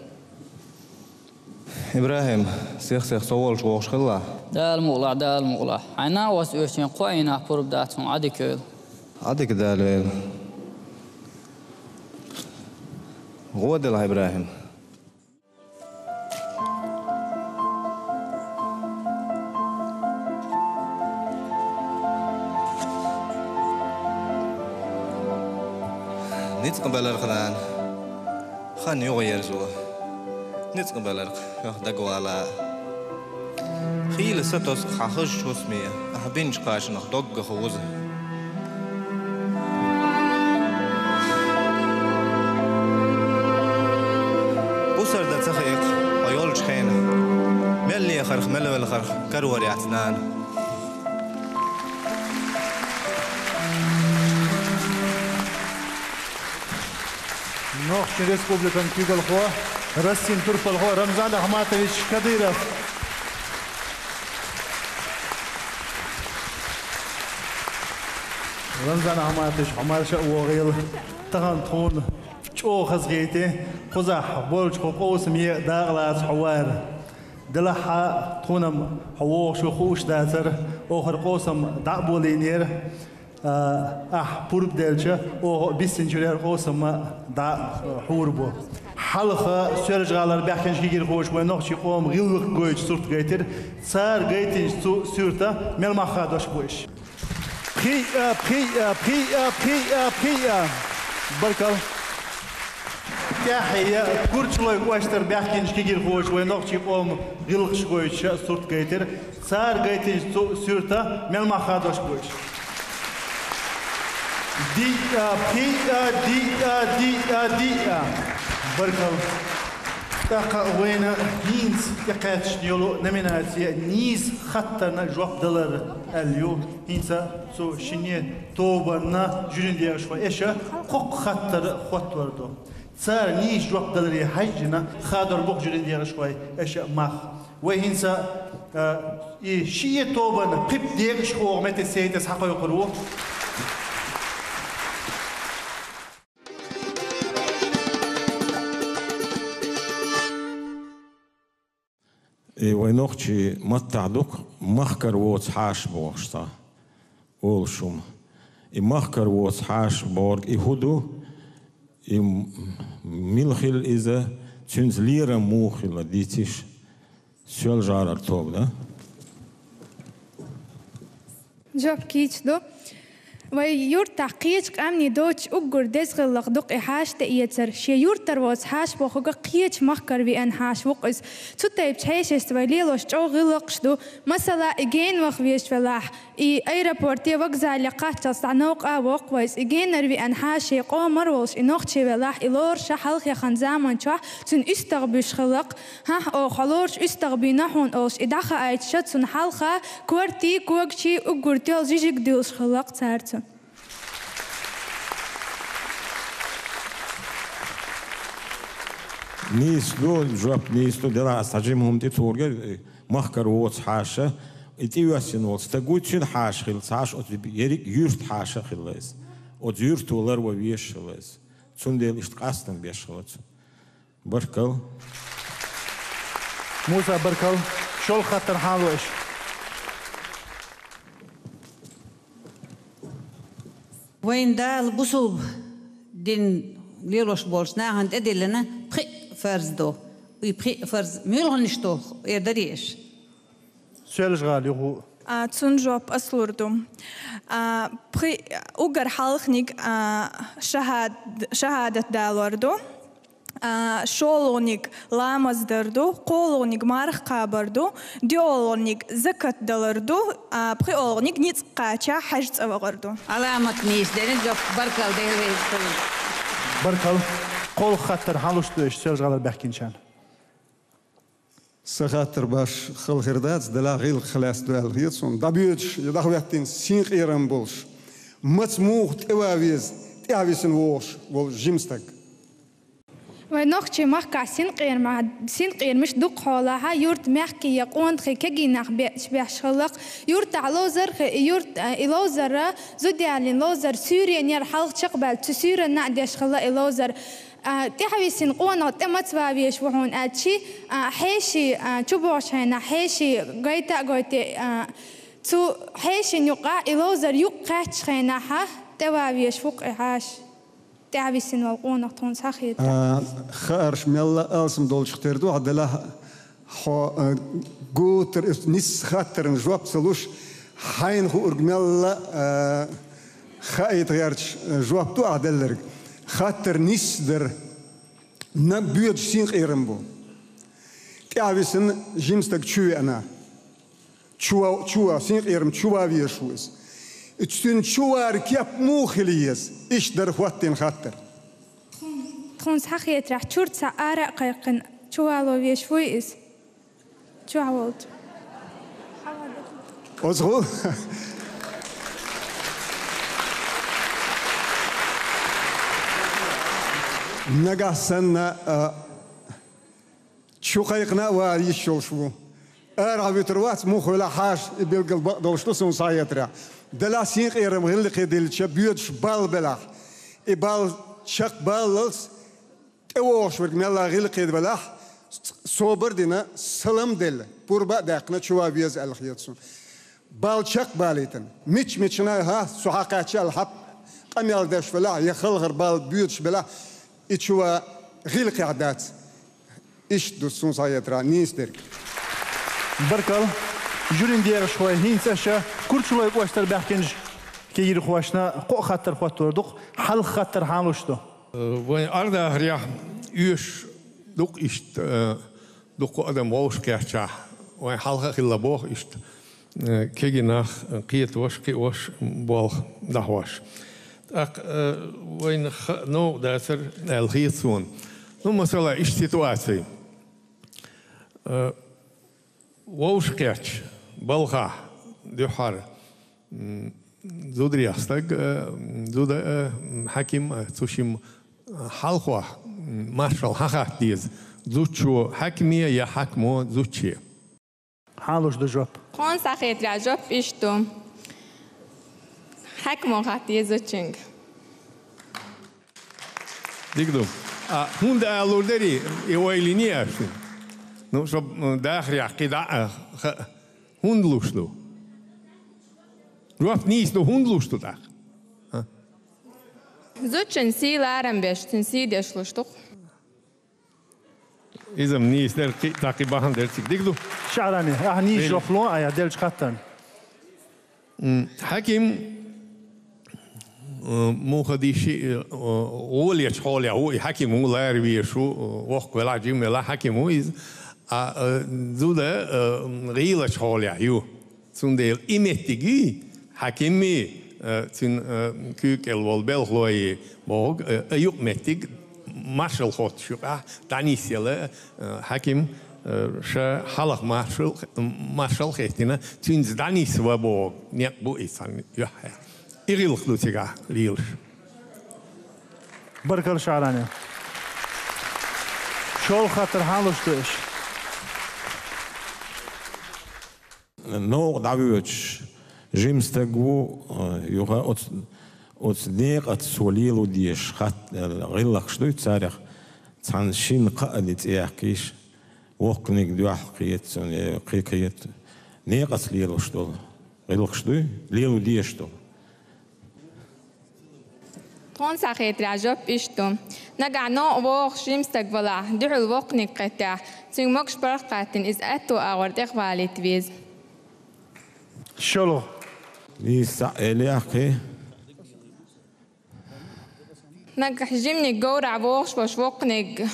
ИбрахӀим, сих-сиха со волчу вогӀуш хилла. Дала мукъалахь, Дала мукъалахь. Хьайн накъостий оьшучийн кхо Ӏийнах пурба дац хьуна, Ӏадика йойла. Ӏадика Дала йойла. ГӀо делахь, ИбрахӀим. Ницкъ беларх, нана. Хан юхаерзо, ницкъ беларх, хьох дагавала а. Хийла са тосу хьан хазачу хӀусаме, ахь бинчу кхачанах доггах вуза. Бусар дан ца хаьа-кх хьо йолчу хенахь, мел лехарх, мел велхарх карор яц, нана. Нохчийн Республикан куьйгалхо, Россин турпалхо Рамзан Ахматович Кадыров. Рамзан Ахматович, хьо марша а вогӀийла, тахана тхуна чӀогӀа хазахийти, кхузахь болчу хӀокху къовсаме дакъалаца хьо вара. Делахь а тхуна-м хьо вогӀуш ву хууш дацара, оха хӀара къовсам дӀа а болийнера. А, ахь пурба делча, оха а биссинчуьра хӀара къовсам а дӀа а хьур бу. Хьалха Соьлжа-ГӀалара баьхкинчу кегийрхоша вайн нохчийн къоман гӀиллакх гойту сурт гайтира. Цара гайтинчу цу суьрта мел мах хадош бу уьш. Пхиъ а, пхиъ а, пхиъ а, пхиъ а, пхиъ а. Баркалла. ТӀаьхье Курчалойн кӀоштара баьхкинчу кегийрхоша вайн нохчийн къоман гӀиллакхаш гойтуш а сурт гайтира. Цара гайтинчу цу суьрта мел мах хадош бу уьш. Диъ а, пхиъ а, диъ а, диъ а, диъ а. Баркалла. ТӀаккха вайна хӀинца тӀекхаьчна йолу номинаци нийса хаттарна жоп далар аьлла ю. ХӀинца цу шинне тобанна жюрин декъашхой эша кхоккха хаттар хоттор ду. Цара нийса жоп даларе хьаьжжина, хадор бу-кх жюрин декъашхой эша мах. Вай хӀинца, а, и шиъ тобанна пхи-пхи декъашхо метте сейтас хьакхойкхур ву. И вай нохчий маттахь ду-кх махкара воцу хьаша бохуш цхьа олуш хӀума. И махкара воцу хьаша бохург и хӀун ду? И м-, мила хилла иза, цуьнца лерам муха хилла, дийцийша. Соьлжа-ГӀалара тоба, да? Жоп кийча ду. Вай юртахь кхечу къаьмнийн доцуш уггар деза хилларг ду-кх и хьаша тӀеэцар. Шен юьртара воцу хьаша бохург кхечу махкара веана хьаша ву-кх иза. Цу тайпа хьешашца вай лелош чӀогӀа гӀиллакхаш ду. Масала, и гена ваха везаш велахь, и аэропорте, вокзале кхаччалц дӀа новкъа а воккху вайца, и генара веана хьаша, шен къомара волуш и нохчи велахь, и лоруш хьалха яхана заман чохь цуьнан уьстагӀ буьйш хилларг. ХӀаъ, оха хьо лоруш уьстагӀ бийна хьуна олуш, и дӀахаийтича, цунна хьалха кортий, когачий, уггар тоьлла жижиг дуьллуш хилларг цара цунна. Нийса ду, жоп нийса ду, делахь аса цхьа жима хӀума тӀе тухур яра, э, махкара воцу хьаша, и тӀеоьссина волу стаг вуй, цуьнан хьаша хилла ца Ӏаш, оцу ерриг юьртан хьаша а хилла иза. Оцу юьрто ларван везаш хилла иза. Цундела иштта къастам беш хилла цунна. Баркалла. Муса, баркалла. ШолгӀа хаттар хьан ло аша? Вайн Дала бусулба дин лелош болчу нахана тӀедиллина пхи а фарз ду. И пхи а фарз муьлханаш ду, эр дарий аша? Соьлжа-ГӀала юха. А, цунна жоп ас лур ду. А, пхи-, уггар хьалханиг, а, шахӀад-, шахӀадат далор ду. А, шолгӀаниг ламаз дар ду, кхоалгӀаниг марха кхабар ду, доьалгӀаниг закат далар ду, а, пхоьалгӀаниг ницкъ кхача хьаьжа цӀа вахар ду. Аламат нийса дерриг а, баркалла, Дела реза хуьлда. Баркалла. КхоалгӀа хаттар хьан луш ду аша Соьлжа-ГӀалара баьхкинчарна? Сан хаттар баш хала хир дац, делахь гӀиллакх хила лаьцна ду аьлла хета суна. ДӀабоьдуш я дӀахӀоьттина синкъерам болуш, маца муха тӀеван веза тӀаьхьависина вогӀуш волу жима стаг? Вайн нохчийн махкахь синкъерма-, синкъерамаш дукха хьолахь, юрт мехкий я къонахий кегий нах бе-, беш хиллакх. Юртахь ловзар хи-, и юрт, а, и ловзар, зуда ялийна ловзар суьйренера хьалха чекхбаьлла, цу суьйранна а деш хилла и ловзар. А, тӀаьхьависина къонах тӀе маца ван везаш ву хьуна аьлчи, а, хьеший, а, чубогӀучу хенахь хьеший гайта а гойтий, а, цу хьешийн юкъахь и ловзар юкъ кхаьччу хенахь тӀе ван везаш ву-кх и хьаша. ТӀаьхьависина волу къонах тхуна схьахетарехь. А, хаарш мелла а алсам долчух тера ду, хьан делахь хьо, а, гуттар а нисса хаттарна жоп ца луш, хьайна хуург мелла а, а, хаийта гӀерташ, а, жоп ду ахь делларг. Хаттар нисса дара. Наб боьдуш синкъерам бу. ТӀаьхьависина жима стаг чу веана. Чу ва-, чу ва-, синкъерам чу ван везаш ву иза. И цуьнан чу вар кеп муха хила еза? Иштта дара хӀоттийна хаттар. Тхуна схьахетарехь, чуьра цхьаъ ара а кхайкхина, чу вало везаш вуй иза? Чохь волчу. Оцу гӀу-, нагахь санна, а, чу кхайкхина а ван йиш йолуш ву. Арахь вуьтур вац, муха велахь хьаша, и билггал бакъдолуш ду суна схьахетарехь. Делахь синкъерам гӀиллакхе диллича, боьдуш балла белахь, и балла чекхбаллалц, тӀевогӀуш верг мелла гӀиллакхе велахь, собар а дина, салам а делла, пурба а даьккхина, чу ван веза аьлла хета суна. Балла чекхбалийтина. Мича-мичана, хӀа, со хьакхаьчча аьлла, хьа къамел деш велахь, я халхар балла боьдуш белахь, и чу ван гӀиллакхехь дац. Иштта ду суна схьахетарехь нийса дерг. Баркалла. Жюрин декъашхой, хӀинца аша Курчалой кӀоштара баьхкинчу кегийрхошна кхо а хаттар хӀоттор ду-кх, хьалха хаттар хьан луш ду? Э, вайн Ӏардахарехь оьшуш ду-кх иштта, э, дуккха адам вовшахкхетчахь, вайн хьалха а хилла боху иштта, э, кегий нах, э, кхетош, кхиош, болх дӀахьош. ТӀаккха, э, вайна ха-, новкъа дацара аьлла хета суна. Ну, масала, иштта ситуаций. Э, вовшахкхетача балхахь дуьххьара, м, зударех стаг, э, зуда, э, м, Хьаким, э, цу шимма, э, хьалхох, м, маршалла хьахатта деза: зудчо Хьакиме я Хьакимо зудче? Хьан луш ду жоп? Тхона схьахетарехь жоп иштта ду: Хьакимо хатта деза зудчуьнга. Дика ду. А хӀунда алур дарий, и ойла йиний аша? Ну, шо, м, дахарехь кхин дӀа а ха-, хӀунда луш ду? Жоп нийса ду, хӀунда луш ду тӀаккха? А? Зудчун сий ларам беш, цуьнан сий деш луш ду-кх. Иза-м нийса дара, кхин а, тӀаккха бахьана дара цига. Дика ду. ШаӀрани, ахьа нийса жоп ло, айхьа деллачу хаттарна. М, Хьаким, э, муха дийши, э, гӀолечу хьолехь ву и, Хьаким ву, лара везаш ву, э, воккха велахь, жима велахь, Хьаким ву иза. А, э, зуда, э, гӀийлачу хьолехь ю. Цундела и меттиг ю, Хьаким ю, э, цуьнан, э, куьйга кӀел волу белхало ю бохург, э, а юкъаметтиг маршалла хоттуш юкъахь дӀанисъяла, э, Хьаким, э, ша хьалха маршалла, маршалла хеттина, цуьнца дӀанисва боху некъ бу и цхьана юьххьехь. И гӀиллакх ду цигахь лелаш. Баркалла, ШаӀрани. ШолгӀа хаттар хьан луш ду аша? Новкъа дӀавоьдуш жима стаг ву, э, юха оцу, оцу некъаца цо лело дезаш хатт-, э, гӀиллакхаш дуй, царех цхьана шина-кхаа де цӀе яьккхийша, воккханиг дуьхьал кхета цунна, э, кхин кхета. Некъаца лелош долу гӀиллакхаш дуй, лело дезаш долу. Тхуна схьахетарехь жоп иштта ду. Нагахь новкъа вогӀуш жима стаг валахь, дуьхьал воккханиг кхеттехь, цуьнга могуш-паргӀат кхеттина, иза аьтту агӀор тӀехвалийта веза. ШолгӀа. Нийса цхьаъ элехь кхин. Нагахь жиманиг говрахь вогӀуш волуш воккханиг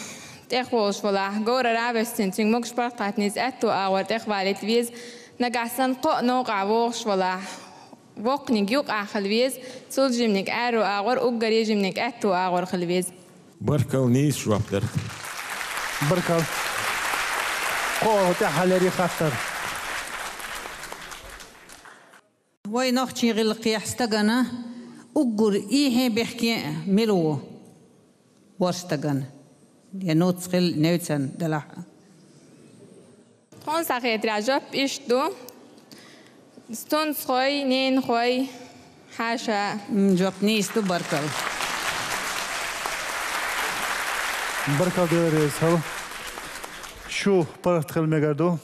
тӀехволуш валахь, говрара а весна, цуьнга могуш-паргӀат кхеттина, иза аьтту агӀор тӀехвалийта веза. Нагахь санна кхоъ новкъахь вогӀуш валахь, воккханиг юкъахь хила веза, цул жиманиг аьрру агӀор, уггаре жиманиг аьтту агӀор хила веза. Баркалла, нийса жоп дара. Баркалла. Кхоъ тӀаьххьара хаттар. Вай нохчийн гӀиллакхехь стагана уггар ийхье бехке мила ву? ВорхӀ стагана. Я нуц хила, невцан делахь а. Тхуна схьахетарехь жоп иштта ду: стунцхой, ненахой, хьаша. М, жоп нийса ду, баркалла. Баркалла, Дела реза хила. Шу паргӀат хила мегар ду.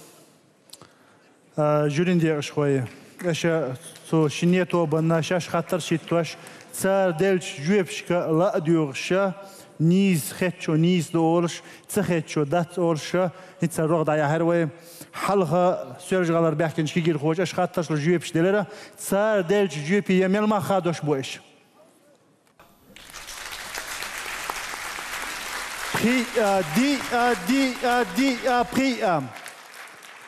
А, жюрин декъашхой, аша цу шинне тобанна шаьш хаттарш хӀиттош, цара деллачу жоьпашка ла а доьгӀуш, нийса хеттачо нийса ду олуш, ца хеттачо дац олуш, хӀинца рогӀ дӀаяьхьира вай. Хьалха Соьлжа-ГӀалара баьхкинчу кегийрхоша аша хаттарш луш жоьпаш делира, цара деллачу жоьпе мел мах хадош бу аша? Пхиъ, диъ, диъ, диъ, пхиъ.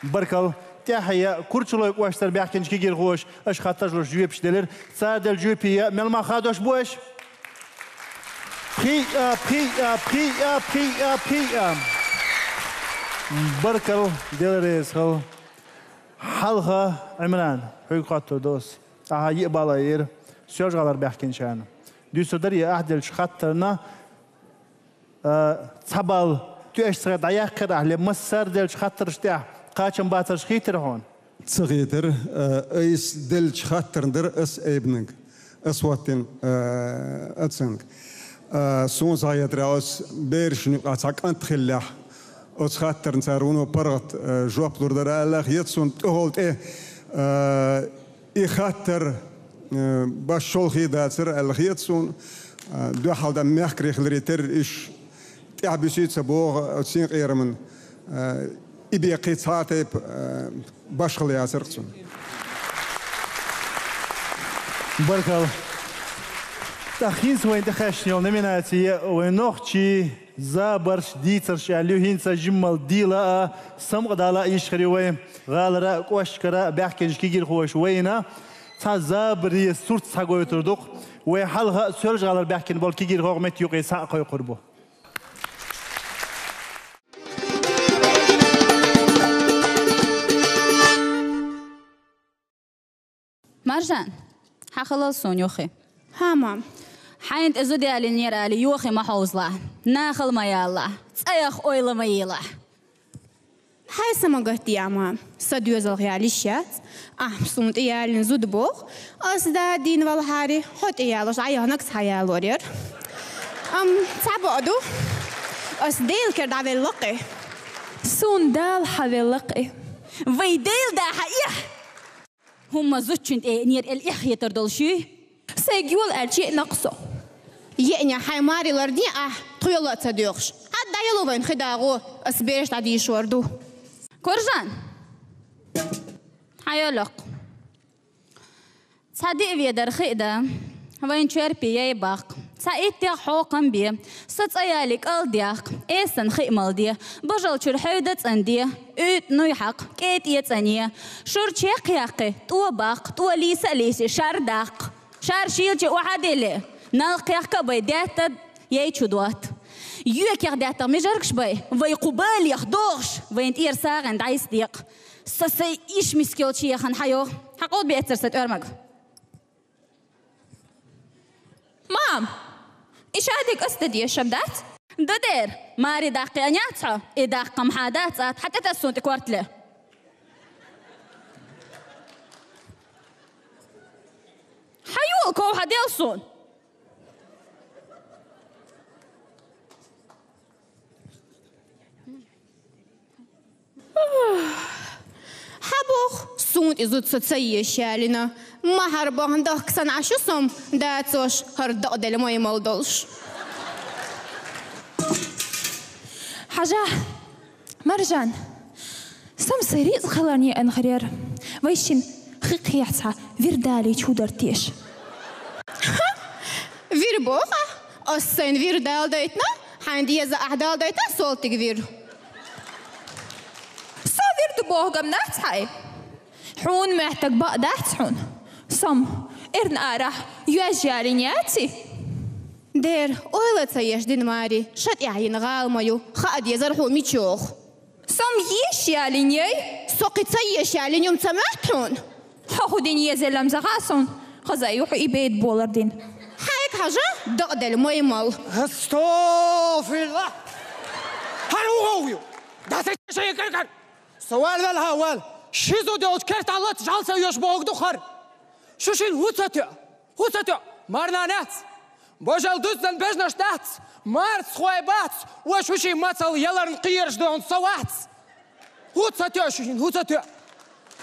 Баркалла. ТӀаьхье Курчалой кӀоштара баьхкинчу кегийрхоша аша хаттарш луш жоьпаш делира. Цара делла жоьпе мел мах хадош бу аша? Пхиъ, пхиъ, пхиъ, пхиъ, пхиъ. Баркалла, Дела реза хила. Хьалха, Ӏимран, хьоьга хоттур ду аса. Ахьа йиъ балл айира Соьлжа-ГӀалара баьхкинчарна. Дуьйцур дарий, ахь деллачу хаттарна, а, цхьа балл тоьаш ца хилча дӀаяьккхира ахь, ле массара деллачу хаттаршна тӀехь кхачам бацарш хийтира хьуна? Ца хийтира, а, айса деллачу хаттарна дара аса айбинарг. Аса хӀоттийна, а, оценка. А, суна схьахетарехь, оцу берашна юкъахь цхьа кӀант хиллехь, оцу хаттарна цара вуно паргӀат, а, жоп лур дара аьлла хета суна, тӀехула тӀе, а, и хаттар, а, баш шолхе дацара аьлла хета суна, а, дуьхьал дан мехкарий хиларе терра уьш тӀаьхьабуьсий ца боху оцу синкъераман, а, и бен кхин цхьа а тайпа, а, башхалла яцара-кх цунна. Баркалла. ТӀаккха хӀинца вайна тӀекхаьчна йолу номинаци вайн нохчийн забарш, дийцарш аьлла ю, хӀинца жиммал дийла а, самукъадала а йиш хир ю вайн. ГӀалара а, кӀоштара а баьхкинчу кегийрхоша вайна цхьа забаре сурт схьагойтур ду-кх. Вай хьалха а Соьлжа-ГӀалара баьхкина болу кегийрхой меттан юкъе схьа а кхойкхур бу. Жан, хьахалал суна, Йохи. Хьа, мам. Хьайна тӀе зуда ялийнера ала, Йохи ма хьовзалахь, нахала ма ялалахь, цӀаях ойла ма елахь. Хьай са ма гатде, мам, са доьзалх яла йиш яц. Ахь суна тӀе ялийна зуда боху, ас да дийна валахьара, хьо тӀе ялош Ӏа яханарг схьаялор яра. Амма цхьа бакъ ду, ас Делан кара дӀавелла-кх. Суна Дала хьавелла-кх. Вай Дела да хьан эхь! ХӀумма зудчун тӀе еанера, элла эхь хетар долуш юй? Сайга йола аьлча, еана-кх со. Еанехь хьайн маре ларде ахь, тхо йола а ца доьхуш. Хьан дӀайолу вайна хи дагӀо, ас бераш дӀадийшор ду. Куржан, хьан йолу-кх? Цхьа диъ ведар хи а дан, вайн чорпе яй баккха. Цхьа иттех хьокхам бе, со цӀа ялий кӀалдехка, эсан хи а малде, божал чуьра хьевда цӀанде, уьйтӀа нуй хьакха, кӀетӀе цӀане, шура чекх яккхий, тӀо баккха, тӀо лийса а лийси, шар даккха. Шар шийлачу охьа а делли, налкхехка а бай, даьтта яй чу дотта. Йоькех даьттах мижаргаш бай, вай кху балех дохуш, вайн тӀера сагӀина дӀайса декъа. Со сайн иш миска йолчу яхана хьан йо? Хьан къобда бецара сан тӀоьрмаг? Мам, и шадерг ас дан дезаш дац? Дан дера, маре даккха еанехь хьо, и даккха-м хьан дац, ат хьан тӀе таса суна тӀе корта ле? Хьан йола ков хьан дел суна? Хьан боху, суна тӀе зуда со ца езаш ялийна? Ма хьара бахана дахка санна Ӏаш ю со-м, дацош, хӀара дакъаделла маймал долуш. Хьажа, Маржан, со-м сайн рицкъ хиларна еана хир яра. Вай шина хи кхехьа цхьа вир далийча хӀун дара теша? Вир боху ахь? Ас сайна вир Дала дайтина, хьайна деза ахь Дала дайтина, салтиг вир. Со вир ду бохург-м дац хьайн? Хьуна моьттург бакъ дац хьуна? Со-м эрна арахь йоьжна ялийна яций? Дера, ойла ца еш дина маре, ша тӀехь йина гӀала ма ю, хаа дезара хьуна мича йогӀу. Со-м езаш ялийна яй? Со кхин ца езаш ялийна ю-м ца моьтту хьуна? Хьо хӀун дина езарал-м ца хаьа суна, хаза а ю хьо и беда болар дина. Хьайга хьажа, дакъаделла маймал. АстагӀфируллахӀ! ХӀара хӀун гӀовгӀа ю? Даса шайн каркар! Со вала велха вала, ши зуда йолчу кертахь лаца жӀаьла ца йоьшу бохург ду хӀара. Шу шина хӀун ца тоьа? ХӀун ца тоьа? Марнана яц? Божал дуьззина бежнаш дац? Марцахой бац? Ва шу шин мацалла яларна кхераш доьхна со вац? ХӀун ца тоьа шу шина, хӀун ца тоьа?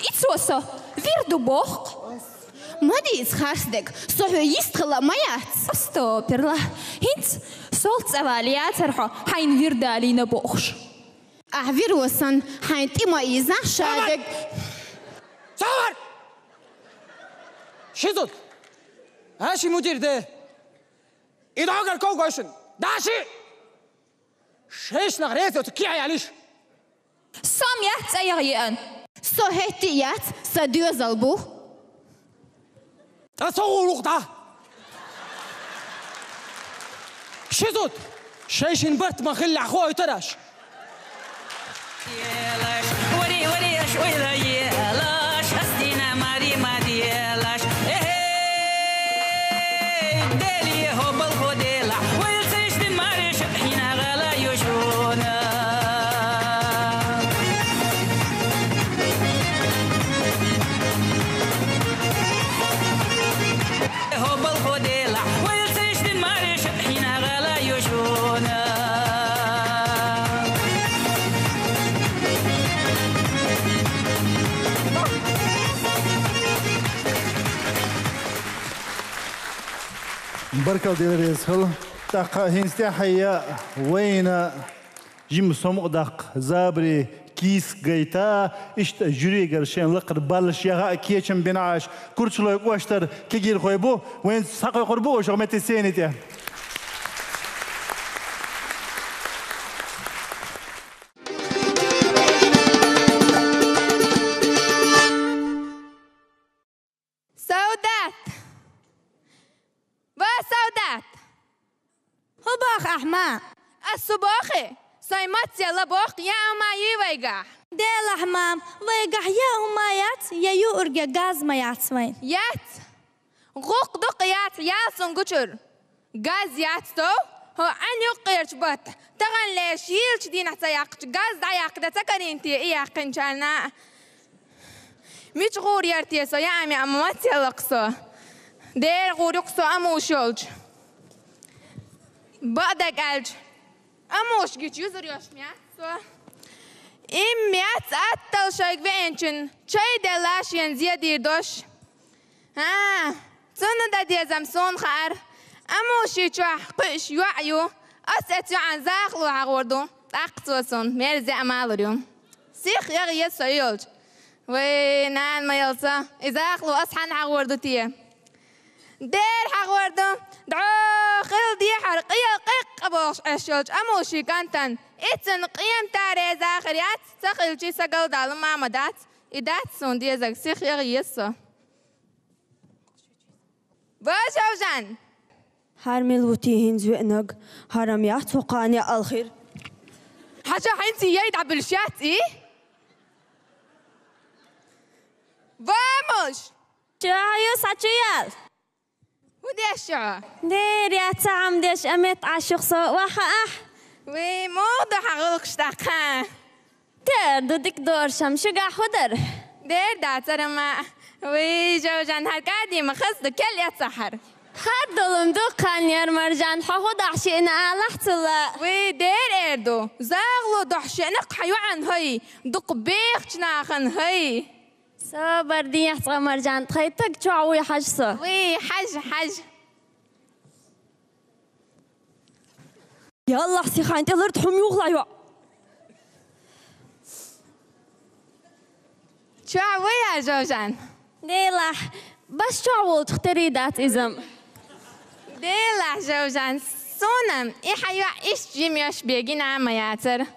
Ицо со вир ду боху-кх. Ма дийца харцдерг, со хьоьга йист хила ма яц. АстагӀфируллахӀ. ХӀинца солт цӀа вала яцара хьо, хьайна вир далийна бохуш. Ахь вир ву санна, хьайн тӀе ма ийза, шадерг. Савар! Ши зуда! Ай, ши мудир де! И дӀогара ков гой шуна! Даши! Шайшнах реза оцу кехьа ялиш! Со-м яц цӀа яха еана. Со хӀетте а яц, сан доьзал бу. Ткъа со гӀуллакх дӀа! Ши зуда! Шайшин барт ма хиллехь хоуьйтараш! Вари, вари, аш ойла елаш, ас дина мари ма делаш. Эхей, Дели, хӀобал хӀо делахь, вайл цишдин мари шу хьина гӀала ю шуна. ХӀобал хӀо делахь, вайл цишдин мари шу хьина гӀала ю шуна. Баркалла, Дела реза хуьлда. ТӀаккха хӀинца тӀаьхье вайна жима сомукъадаккха забаре кийсак гайта, иштта жюригара шайн лакхара баллаш яха а кечам бина Ӏаш, Курчалой кӀоштара кегийрхой бу, вайна схьакхойкхур бу оша метте сцени тӀе. Саудат! Ва Саудат! ХӀун боху ахь, ма? Ас хӀун боху? Сайн маццелла бохк, яа хӀума юй вайгахь? Делахь, мам, вайгахь яа хӀума яц, я юург, я газ ма яц вайн. Яц? ГӀулакх дукха яц, ял сона гучура. Газ яц тов? ХӀо Ӏан юккъерчу батта. Таханлерчу йийлачу дийнахь ца яккхича, газ дӀаяккха дан ца карийна те и яьккхинчарна? Мича гӀур яра те со, яа хӀума яа маццелла-кх со? Дера гӀур ю-кх со амуш йолчу. Бакъдерг аьлча, амуш гича юзур йолуш ма яц со. Имма яц атталла шайга веанчунна чай делла шена зен дийр долуш. ХӀан, цунна дан дезам суна хаьара. Амуши чохь кхуьуш йоӀ ю. Ас оцу йоӀан захало хьахор ду. ТӀаккха цо суна мерза а малур ю. Сих яха еза со йолчу. Вай, нана ма ялца, и захало ас хьанна хьахор ду те? Дера хьахор ду, дӀо хила дехьара къел къеккъа бохуш Ӏаш йолчу амуши кӀантана. И цунна къематан реза хир яц, ца хилчи, са галдалла мама дац. И дац суна дезарг, сих яха еза со. Ва, Жовжан! ХӀара мила ву те хӀинца веанарг? ХӀара-м яц хӀокхарна яа хир. Хьажа, хӀинца яй дӀабуьллуш яц и? Ва, муш! Чу хьо ю, схьа чу ял? ХӀун деш ю хьо? Дера яц, цхьа хӀума деш, а метта Ӏаш ю-кх со, охьа ахь. Вай, муха ду хьан гӀуллакхаш тӀаккха? Тера ду дика доршам, шуьгахь хӀун дара? Дера дацара ма. Вай, Жовжан, хӀара кӀади ма хаза ду, кел эцахьара. ХӀара долу-м дукха хан яра, Маржан, хьо хӀун дохьа шиъна алахь цул а. Вай, дера эр ду, загӀало дохьа шиъна-кх хьан йоӀан хӀай, дукха бехачу нахана хӀай. Собар дехьа цкъа, Маржан, тхайн таг чохь вуй хьажа со. Вай, хьажа, хьажа. Я АллахӀ, сихайн тӀе лард хьума юхла йоӀ. Чохь вуй, Жовжан? Делахь, баш чохь волчух терий дац иза-м. Делахь, Жовжан, суна-м и хьан йоӀ иштта жима йош бен гина а ма яцара.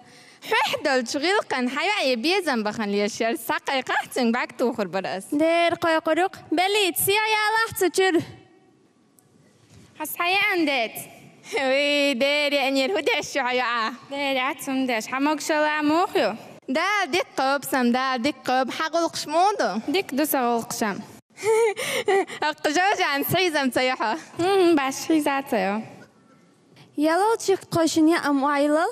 Хьоьхь долчу гӀиллакхана хьан йоӀе безам бахана лелаш яра, схьакхайкхахьа цуьнга бӀаьрг тухур бара ас. Дера кхойкхур ю-кх. Беллица, сехьа ялахь цу чуьра. Хьан схьа яан деца? Вай, дера яанера, хӀун деш ю хьан йоӀа? Дера яц хӀума деш, хьан могушалла муха ю? Дала дика кхобу сан, Дала дика кхобу, хьан гӀуллакхаш муха ду? Дика ду сан гӀуллакхаш-м. ХӀокху Жовжанца хьийзам ца ю хьо? ХӀун, баш хьийза ца ю. Ялал чик кхойшина яа-м охьайиллал.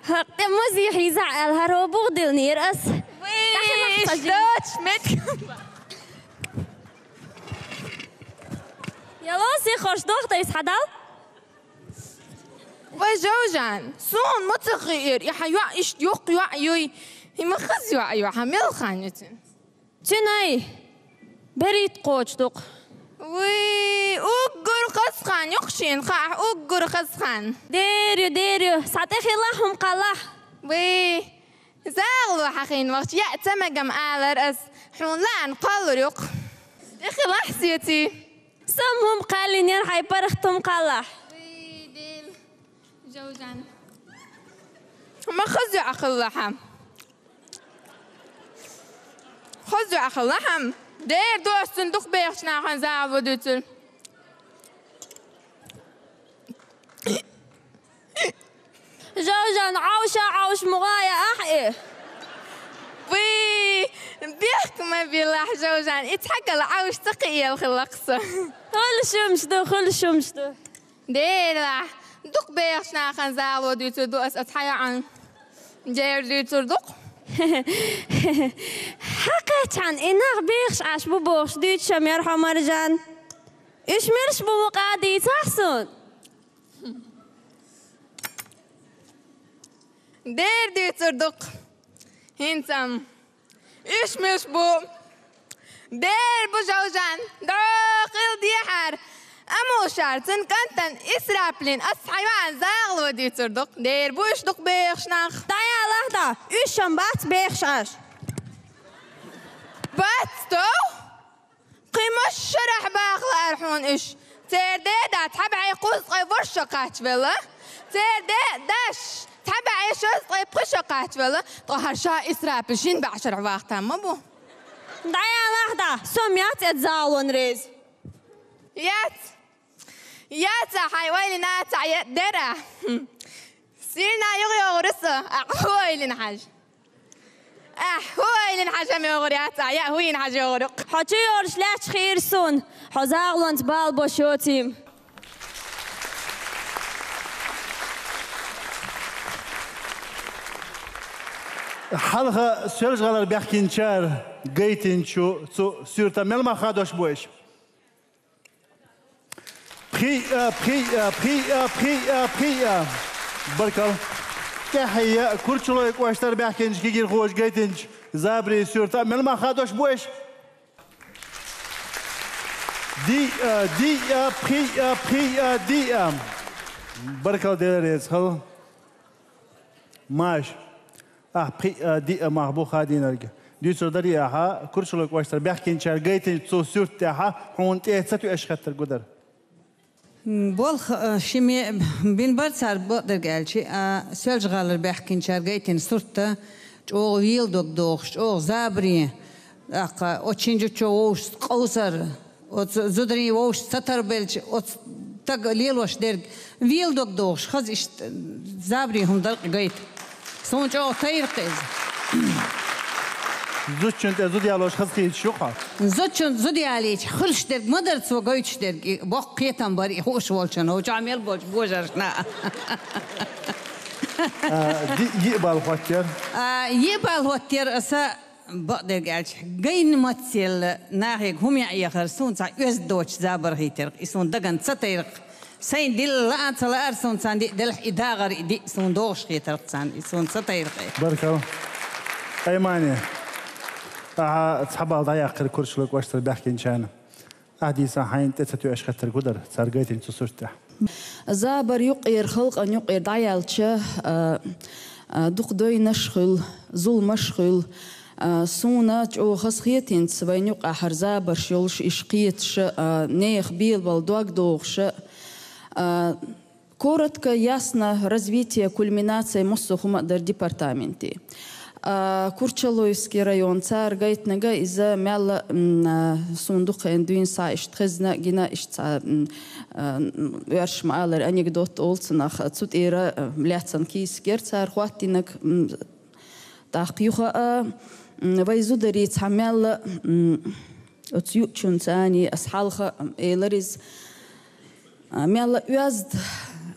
ХӀакъ тӀе музий хьийзахь аьлла, хӀара бух диллинера ас. Вай, тахана иш ца доч мет. Ялал сих хорш дохтай схьадал. Вай, Жовжан, суна ма ца хиира, и хьан йоӀ иштта йоккха йоӀ юй, и ма хаза йоӀ ю, хьан мел хан ю цуьнан? Цуьнан берхӀитта кхочуш ду-кх. Вуй, уггар хаза хан ю-кх шена хаахь, уггар хаза хан. Дера ю, дера ю, схьа тӀе хилахь, хӀума кхаллахь. Вуй, загӀало хьан хин вахча яа ца мегам алара ас, хьуна лаьана кхоллур ю-кх. ТӀе хилахь, сеций. Сан хӀума кхаллинера, хьайн паргӀат хӀума кхаллахь. Вуй, Дела. Жовжан. Ма хаза йоӀ хилла хьан. Хаза йоӀ хилла хьан. Дера ду ас цуьнан дукха бехачу нахана загӀало дуьйцура. Жовжан, Ӏовша Ӏовша муха яа ахь и? Вуй, бехк ма биллахь, Жовжан, и цхьагалла Ӏовша ца кхиэла хилла-кх со. Хуьлуш хӀумаш ду, хуьлуш хӀумаш ду. Делахь, дукха бехачу нахана загӀало дуьйцур ду ас, ас хьан йоӀан. Дера дуьйцур ду-кх. Хьан кхечхьана и нах бехаш Ӏаш бу бохуш дуьйцуш-м яра хьо, Маржан. Уьш милаш бу мукъа а дийцахь суна? Дера дуьйцур ду-кх. ХӀинца-м. Уьш муьлш бу? Дера бу, Жовжан, дӀо хила дехьара. Амушар, цуьнан кӀантана Исрапилна ас хьан йоӀан загӀало дуьйцур ду-кх. Дера бу уьш дукха бехаш нах. ДӀаяла, дӀа, уьш-м бац бехаш Ӏаш. Бац, тов? Кхин масшарахь баха лаьара хьуна уьш. Церан деда цхьа бӀе кхузткъе ворхӀ шо кхачвелла. Церан де-, даш цхьа бӀе шовзткъе пхи шо кхачвелла. Ткъа хӀара ша Исрапил шина бӀе шарахь вахийтина ма бу. ДӀаяла, дӀа, со-м яц оцу загӀалонна реза. Яц. Яц, хьай ойлина, цхьа я дера. Сирна югӀ йогӀур са, а хӀу ойлина хьажа. А хӀу ойлина хьажа ма йогӀур яц, а я хӀу йина хьажа йогӀур. Хьо чу йорш лаьч хийр сун, хьо загӀлонца бал бош йоцийм. Хьалха Соьлжа-ГӀалара баьхкинчара гайтинчу цу суьрта мел мах хадош бу аша? Пхиъ, пхиъ, пхиъ, пхиъ, пхиъ. Баркал. ТӀехье Курчалой кӀоштара баьхкинчу кегийрхоша гайтинчу забарийн суьрта мел мах хадош бу аша? Диъ, диъ, пхиъ, пхиъ, диъ. Баркал, Дела реза хуьлда. Маша, ахь пхиъ, диъ мах бу хадийнарг. Дуьйцур дарий ахьа, Курчалой кӀоштара баьхкинчара гайтинчу цу суьрта тӀехь хьуна тӀе ца тоьаш хеттарг гур дара? М, болх, а, ши ме-, бина бара цара, бакъдерг аьлча, а, Соьлжа-ГӀалара баьхкинчара гайтина сурт чӀогӀа вела дог дохуш, чӀогӀа забаре, тӀаккха оцу шин жучо вовшашца къовсар, оцу зударийн вовшашца ца тарбелча, оцу стага лелош дерг вела дог дохуш, хаза иштта забаре хӀума дара гайта. Суна чӀогӀа тайра-кх иза. Зудчунна тӀе зуда ялош хазахеташ ю-кх хьо? Зудчунна зуда ялийча, хуьлуш дерг ма дара цо гойтуш дерг, и боккха кхетам бара и хууш волчунна, хӀокху чохь мел болчу божаршна. А, ди-, йиъ балл хӀоттаяр? А, йиъ балл хӀоттаяр аса, бакъдерг аьлча, гайна мацалла нахе хӀума яа яхар суна цхьа оьзда доцуш забар хийтира-кх, и суна дагна ца тайра-кх. Сайн дилла лаа а ца лаара суна царна диъ, делахь и дагӀар и диъ суна догӀуш хетара-кх царна, и суна ца тайра-кх. Баркалла. Аймани, ахьа цхьа балл дӀаяьккхира Курчалой кӀоштара баьхкинчарна. Ахьа дийцахь, хьайна тӀе ца тоьаш хеттарг хӀун дара цара гайтинчу цу сурт тӀехь? Забар юкъера, халкъана юкъера дӀаяьлча, а, а, дукха дойнаш а хуьлу, зуламаш а хуьлу. А, суна чӀогӀа хазахетинца вайна юкъахь хӀара забарш йолуш, иш кхеташ а, нехан белабала дог дохуш а, а, коротко, ясно, развитие, кульминация массо а хӀума а дара департаменте. А, Курчалойский район, цара гайтинарг иза мелла, м, а, суна дукха хан дуьйна схьа иштта хезна, гина иштта цхьа, м, а, м, оьрша ма-аллара анекдот олу цунах, цу тӀера, а, лаьцна кийсак яра цара хӀоттийнарг, м, тӀаккха юха а, м, вай зударий цхьа мелла, м, оцу юучунца ани ас хьалха, м, элира иза, а, мелла оьзда,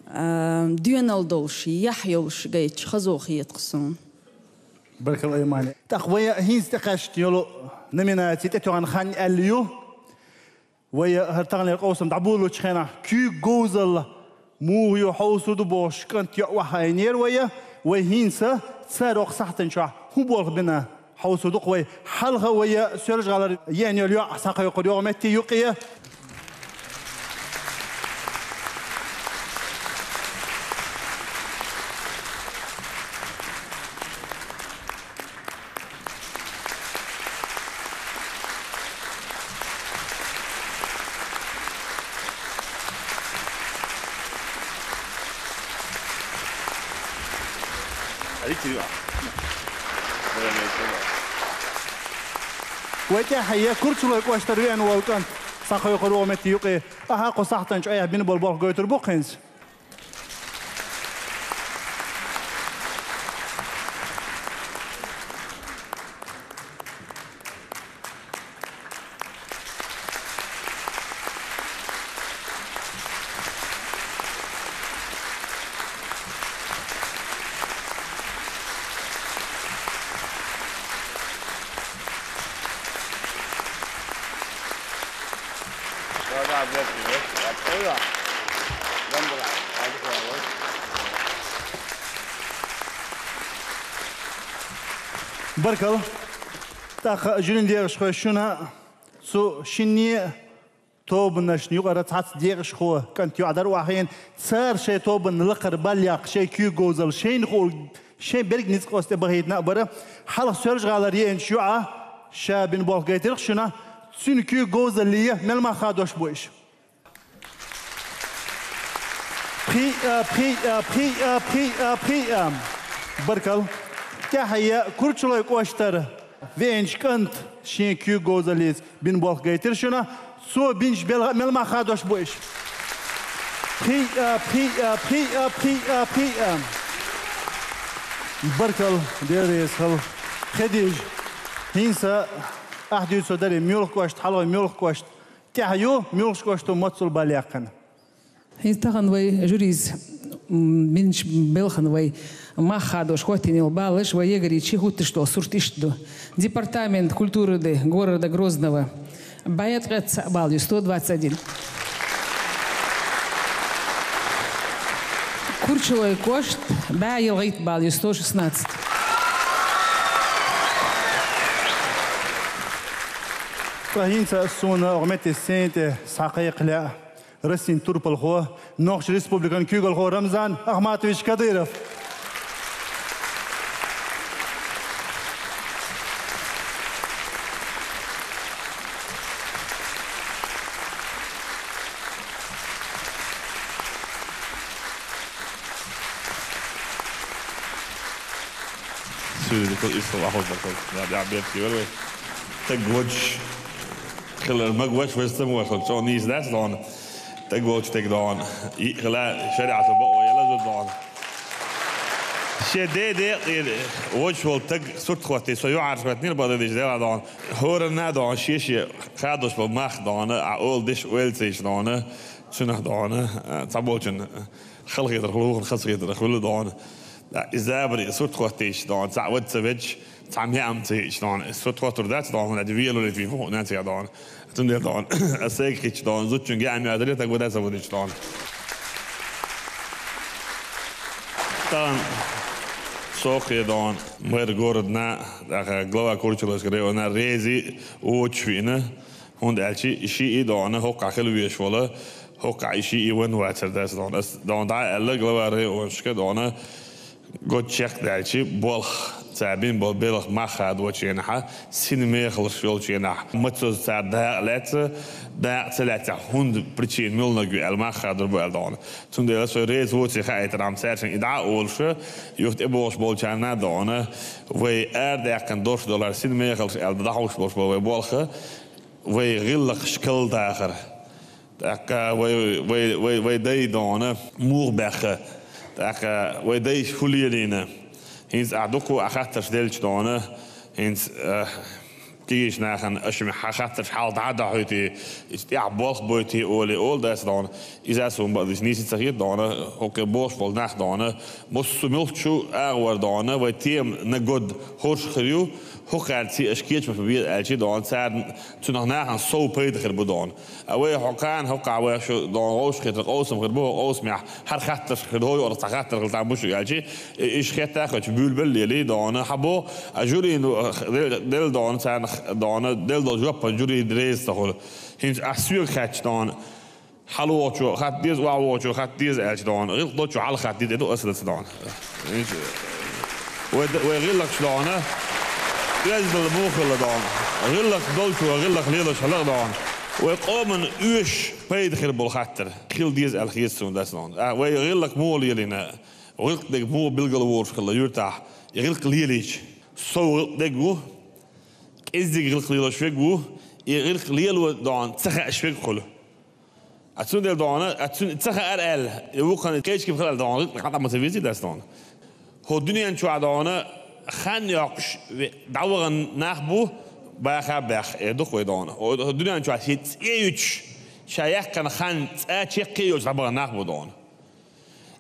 а, доьналла долуш, яхь йолуш гайташ хазо хета-кх суна. Баркалла, Аймани. ТӀаккха вай хӀинца тӀекхаьчна йолу номинаци тӀетоьхна хан аьлла ю. Вай хӀара таханлера къовсам дӀаболучу хенахь куьйга говзалла муха ю, хьовсур ду бохуш кӀант йоӀ охьайинера вай. Вай хӀинца цара окху сахьтана чохь хӀун болх бина хьовсур ду-кх вай. Хьалха вай Соьлжа-ГӀалара еана йолу йоӀ схьакхойкхур йогӀу метте юкъе. Вай тӀаьхье Курчалой кӀоштара веана волу кӀант схьакхойкхур вогӀу метте юкъе. Ахьа кху сахьтана чу айхьа бина болу болх гойтур бу-кх хӀинца. Баркалла. ТӀаккха жюрин декъашхой, шуна цу шинне а тобанашна юкъара цхьацца декъашхо кӀант йоӀ дара охьайина. Цара шайн тобанна лакхара балъяккха, шайн куьйга говзалла шайна хуур, шайн берриг ницкъ оцу тӀе бахийтина а бара. Хьалха Соьлжа-ГӀалара еанчу йоӀа ша бина болх гайтира-кх шуна. Цуьнан куьйга говзалле мел мах хадош бу иша? Пхиъ, пхиъ, пхиъ, пхиъ, пхиъ. Баркалла. ТӀаьхье Курчалой кӀоштара веанчу кӀанта шен куьйга говзаллица бина болх гайтира шуна. Цо бинчу белхан мел мах хадош бу иша? Пхиъ, пхиъ, пхиъ, пхиъ, пхиъ. Баркал, Дела реза хила. Хадижа, хӀинца ахь дуьйцур дарий, Муьлхачу кӀоштан, хьалхой Муьлхачу кӀоштан тӀехь ю, Муьлхачу кӀошто маццул бала яьккхина. ХӀинца тахан вай жюрийс, м, минаш белхан вай мах хадош хӀоттийна йолу баллаш вай егарийчийн хӀуттуш долу сурт иштта ду. Департамент культуры города Грозного. БӀе ткъе цхьаъ балл ю, сто двадцать один. Курчалой кӀошт, бӀе ялхайтта балл ю, сто шестнадцать. Ткъа хӀинца суна оха метте сцена тӀе схьакхайкха лаьа Россин турпалхо, Нохчийн Республикан куьйгалхо Рамзан Ахматович Кадыров. Суьйриг хила, иза хила, ахур бара хила. Я, я, бертий вара вай. Таг вочу хилар магош, вай стаг вочу хила, чӀогӀа нийса дац дона. Таг волчу таг дона. И хила, шариӀато бакъо яла зуда дона. Шен ден декъера вочу волу таг сурт хӀоттий, со юьхьӀаьржа хӀоьттинера бакъдерг дийцича дела дона. ХӀоранна а дона, шен-шен хадош болу мах дона, а олу деш ойла ца йича дона. Цунах дона, цхьаболчунна халахетар хуьлу, хазахетар хуьлу дона. Иза забаре сурт хӀоттийча дона, цхьаъ вада ца ведча, цхьа меам ца йиъча дона, сурт хӀоттур дац дона, хӀунда аьлча велавелийта вийна хӀуъа нацех дона. Цундела дона, аса сайга хиъча дона, зудчуьнга яа моьттур ю, таг вада ца вадича дона. Тахана со кхе дона, мэр городана, тӀаккха глава Курчалойски района реза воцуш веана, хӀунда аьлча и шиъ дона, хӀокхахь хила везаш волу, хӀокхахь и шиъ ван вацар дац дона. Ас дона дӀа а аьлла, глава районашка дона, год чекхдаьлча, болх, цара бина болу белхан мах хадочу хенахь, синмехаллаш йолчу хенахь, мацазза цара дакъа лаьцна, дакъа ца лаьцнехь, хӀунда причина муьлханиг ю аьлла, мах хадор бу аьлла дона. Цундела со реза воций хаийтархьама, цаьршинна и дӀа а олуш, юха тӀебогӀуш болчарна а дона, вай арадаьккхина долуш долу хӀара синмехаллаш аьлла дӀахьуш болуш болу вай болх, вай гӀиллакхаш калдахар. ТӀаккха вай, вай, вай, вай дай дона муха баьхна. ТӀаккха вай дайша хӀун лелийна. ХӀинца ахь дуккха а хаттарш делча дона. ХӀинца, а, кегийчу нахана аша хьан хаттарш хьалха дӀа а дохьуьйтий, иза тӀехь болх бойтий олий, олу дац дона. Иза суна бакъдерг нийса ца хета дона, хӀокхе бохуш болу нах дона. Массо а муьлххачу агӀор дона, вай тема на год хӀорш хир ю, хӀокхаьрца аша кечамаш ма беза аьлча дона, царна цунах нахана сов пайда хир бу дона. А вай хьо кхана хӀокхахь вай шу дона вовшахкхетар къовсам хир бу, хӀокху къовсамехь хӀара хаттарш хир, хӀо юкъара цхьа хаттар хила там бу шу аьлча, и-, иша хетта а хилча, буьйлабелла лелий дона, хьан бо, а жюрина делла дона, царна дона, делла долу жоп жюри реза ца хуьлу. ХӀинца ахь соьга хаьттича дона, хьалавогӀучо хатта деза, охьавогӀучо хатта деза аьлча дона, гӀиллакх долчо хьалха хатта деза, и ду аса дац дона. Вай д-, вай гӀиллакхаш дона, оьзда муха хилла дона. ГӀиллакх долчо гӀиллакх лелош хила дона. Вай къоман оьшуш пайда хир болу хаттар хила деза аьлла хета суна дац дона. А, вай гӀиллакх муха лелийна, гӀиллакх дерг муха билгал волуш хилла юьртахь, и гӀиллакх лелийча, сов гӀиллакх дерг ву, кӀеззиг гӀиллакх лелош верг ву, и гӀиллакх лело дона ца хаьаш верг хуьлу. А цундела дона, а цуьнан ца хаар аьлла, и вукхана кечким хилла дона, гӀиллакх хьан тӀе ма ца везий дац дона. ХӀо дуьнен чохь дона, хан йоккхуш ве-, дӀавахана нах бу, баха а баьхна, э, ду-кх вай дона. ХӀо, хӀо дуьнен чохь шен цӀе юьтуш, ша яьккхина хан цӀа чекхе а йоцуш дӀабахана нах бу дона.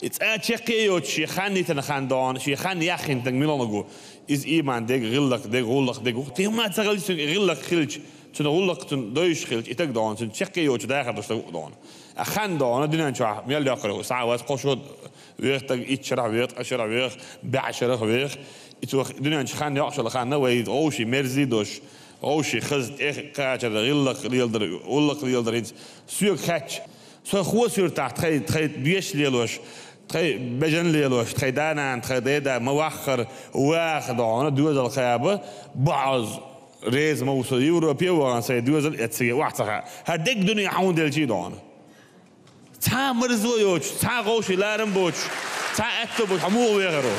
И цӀа чекхе а йоцуш, шен хан йитина хан дона, шен хан яххина стаг муьлханиг ву. Иза ийман дерг, гӀиллакх дерг, гӀуллакх дерг ву. Тема ца хилча цуьнан гӀиллакх хилча, цуьнан гӀуллакх цунна девзаш хилча, и стаг дона, цуьнан чекхе а йоцуш дахар долуш стаг ву дона. А хан дона, дуьнен чохь мел йоккхура ву. Схьа а вац, кхо шо веха стаг, итт шарахь веха, ткъа шарахь веха, бӀе шарахь веха. И цо дуьнен чу хан йоккхуш йолу хан, вай вовшийн мерза а долуш, вовшийн хаза тӀе кхачар, гӀиллакх леладар, гӀуллакх леладар хӀинца соьга хаьттича, со хӀокху юьртахь тхайн, тхайн дешаш лелош, тхайн бежана лелош, тхайн да-нана, тхайн ден-да ма ваххара, ваха дона, доьзал кхаба, баьхьаза реза ма ву со, Европе а вахана, сайн доьзал эцциге охьа ца хаьа. ХӀара дерриг дуьне хьуна делчий дона. Цхьа а марзо йоцуш, цхьа а вовшийн ларам боцуш, цхьа а аьтто боцуш, хьо муха вехар ву?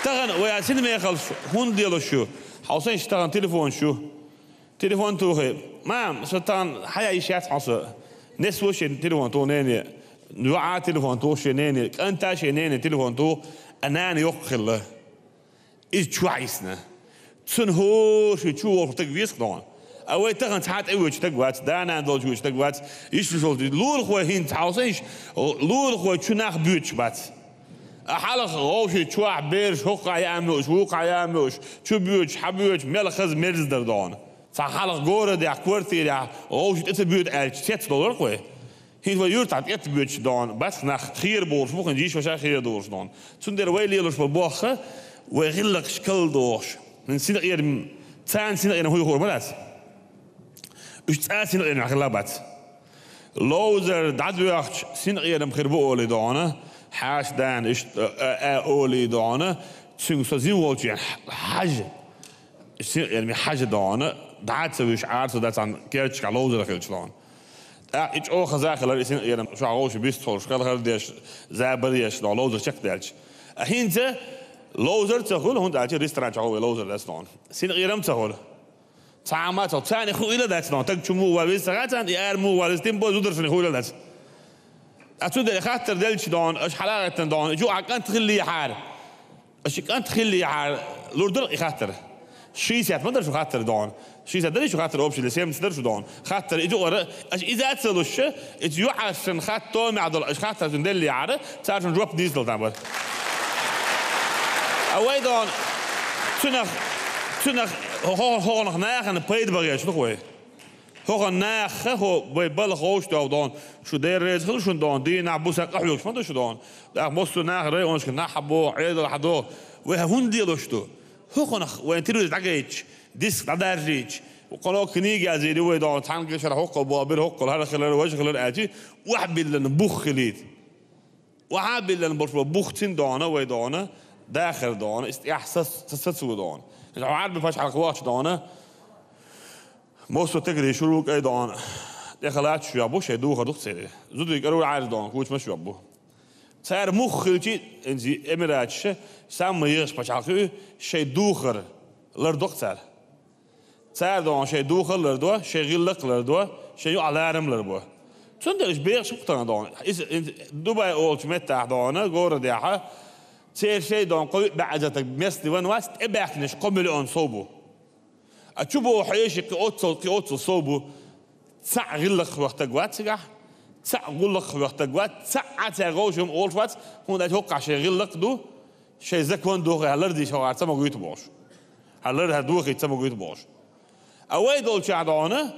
Тахана вай а синмехаллаш хӀунда лелош ю? Хьо сайн тахана телефонаш ю. Телефон тухий. Мам, со тахана хьаяа йиш яц хьо со. Несво шен телефон туху нене. ЙоӀа телефон тоха шен нене, кӀанта шен нене телефон тоха, а нана йоккха хилла. Иза чу хьайсна. Цунна хӀора шен чу волча таг веза-кх дона. А вай тахан цхьа тӀе воьдуш таг вац, да-нана долча воьдуш таг вац, йиш йолча лулахой хӀинца хьовсийша, лулахой чу нах боьдуш бац. А хьалха вовшийн чохь бераш хӀокхахь яа муьлш, вукхахь яа муьлш, чу боьдуш, хьа боьдуш, мел хаза мерза дара дона. Цхьа хьалха городехь, квартирехь вовшийн тӀе ца боьду аьлча, цец долура-кх вай. ХӀинца вай юьртахь тӀетта боьдуш дона, бац нах хера болуш бу, хӀинца йиш ваша хера долуш дона. Цундела вай лелош болу болх, вай гӀиллакхаш калдохуш. ХӀинца синкъерам, царна синкъерам хӀун хуур ма дац. Уьш цкъа синкъерамехь хилла бац. Ловзар дӀадоьхча синкъерам хир бу олий дона, хьаша дана иштта, а, а, а, олий дона, цуьнга со зин волчу хьажа. Синкъераме хьажа дона, дӀа а ца вуьйш, Ӏара ца дац цхьана керташкахь ловзар хилча дона. ТӀаккха и чӀогӀа хаза хилар, и синкъерам, шуьхьа вовшийн бист хьулуш, хала хӀара деш, забар еш дона, ловзар чекхдаьлча. А хӀинца ловзар ца хуьлу, хӀунда аьлча ресторан чохь вай ловзар дац дона. Синкъерам ца хуьлу. Цхьа а ма ца, царна хуьйла дац дона, таг чу муха ван веза ца хаьа царна, и ара муха ван веза, тем более зударшна хуьйла дац. Ткъа цундела хаттар делча дона, аша хьалагӀеттина дона, и чу а кӀант хилла хьара. Аша кӀант хилла хьара, лур дара и хаттар. Шестьдесят ма дара шу хаттар дона. Шестьдесят дара шу хаттар общий, семьдесят дара шу дона. Хаттар и чу а вара, аша иза а ца луш, иза юьхьӀаьржачу хаттамехь долу аша хаттар шуна делла хьара, цара шуна жоп дийца дала там бара. А вай дона, цуьнах, цуьнах хӀо-, хӀо-, хӀокхунах нахана пайда бан гӀерташ ду-кх вай. ХӀокху наха, хӀо, вай балха вовшах догӀу дона, шу Дела реза хила шуна дона, дийнахь, бусалба къахьоьгуш ма ду шу дона. ТӀаккха массо а наха районашка нах хьабоху, Ӏедал хьадоху, вай хӀара хӀунда лелош ду? ХӀокхунах вайн телевизор дӀагайтча, диск дӀадаржийча, кхунах книга язйийр ю вай дона, цхьана гешара хӀокхул боху, бира хӀокхул, хӀара хилар, важа хилар аьлча, охьабиллина бух хилийта. Охьабиллина болуш болу бух цин дона, вай дона, дахар дона, иза тӀехь сац-, ца-, сацо дона. Иза Ӏарби пачхьалкх вахча дона, массо а тегри шура кӀай дона, тӀехалаца шоьбу, шайн духар ду-кх церан. Зударий кӀарур Ӏаьржа дона, кучмаш шоьбу. Цара мух хилчи, инзи эмираташ, самма егӀаш пачхьалкх ю, шайн духар лардо-кх цара. Цара дона шайн духар лардо, шайн гӀиллакх лардо, шайн юкъа ларам ларбо. Цундела уьш бехаш бу-кх тахана дона. Иза, иза Дубай олучу меттахь дона, городехьа, церан шайн дона, кхо-виъ бӀе эзар таг местный ван вац, тӀебаьхкинарш кхо миллион сов бу. А чу боху хьеший кхин оццул, кхин оццул сов бу. Цхьаъ гӀиллакх хьоьху таг вац цигахь, цхьаъ гӀуллакх хьоьху таг вац, цхьаъ а цаьрга вовшах хӀума олуш вац, хӀунда аьлча хӀокхахь шайн гӀиллакх ду, шайн закон дохий, хӀара лардийча хӀокхара ца магуьйту бохуш. ХӀара лар хӀара дохийта ца магуьйту бохуш. А вай долчохь дона,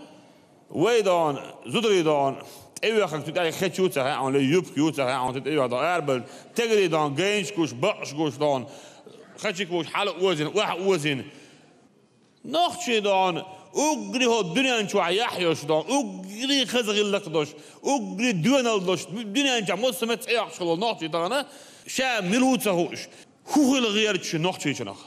вай дона, зударий дона, тӀевоьхнарг цу тӀехь хечу а ца хаьа, ле юбка ю а ца хаьа, цу тӀевоьхна дона, арабевлла, тегри дона, гайнаш гуш, бакъаш гуш дона, хачик вуш, хьала озийна, охьа озийна. Нохчий дона, уггаре хӀокху дуьнен чохь яхь йолуш дона, уггаре хаза гӀиллакх долуш, уггаре доьналла долуш, дуьнен чохь массо а метта цӀе йоккхуш хилла волу нохчий тахана, ша мила ву ца хууш, хӀун хила гӀерташ ю нохчийчунах?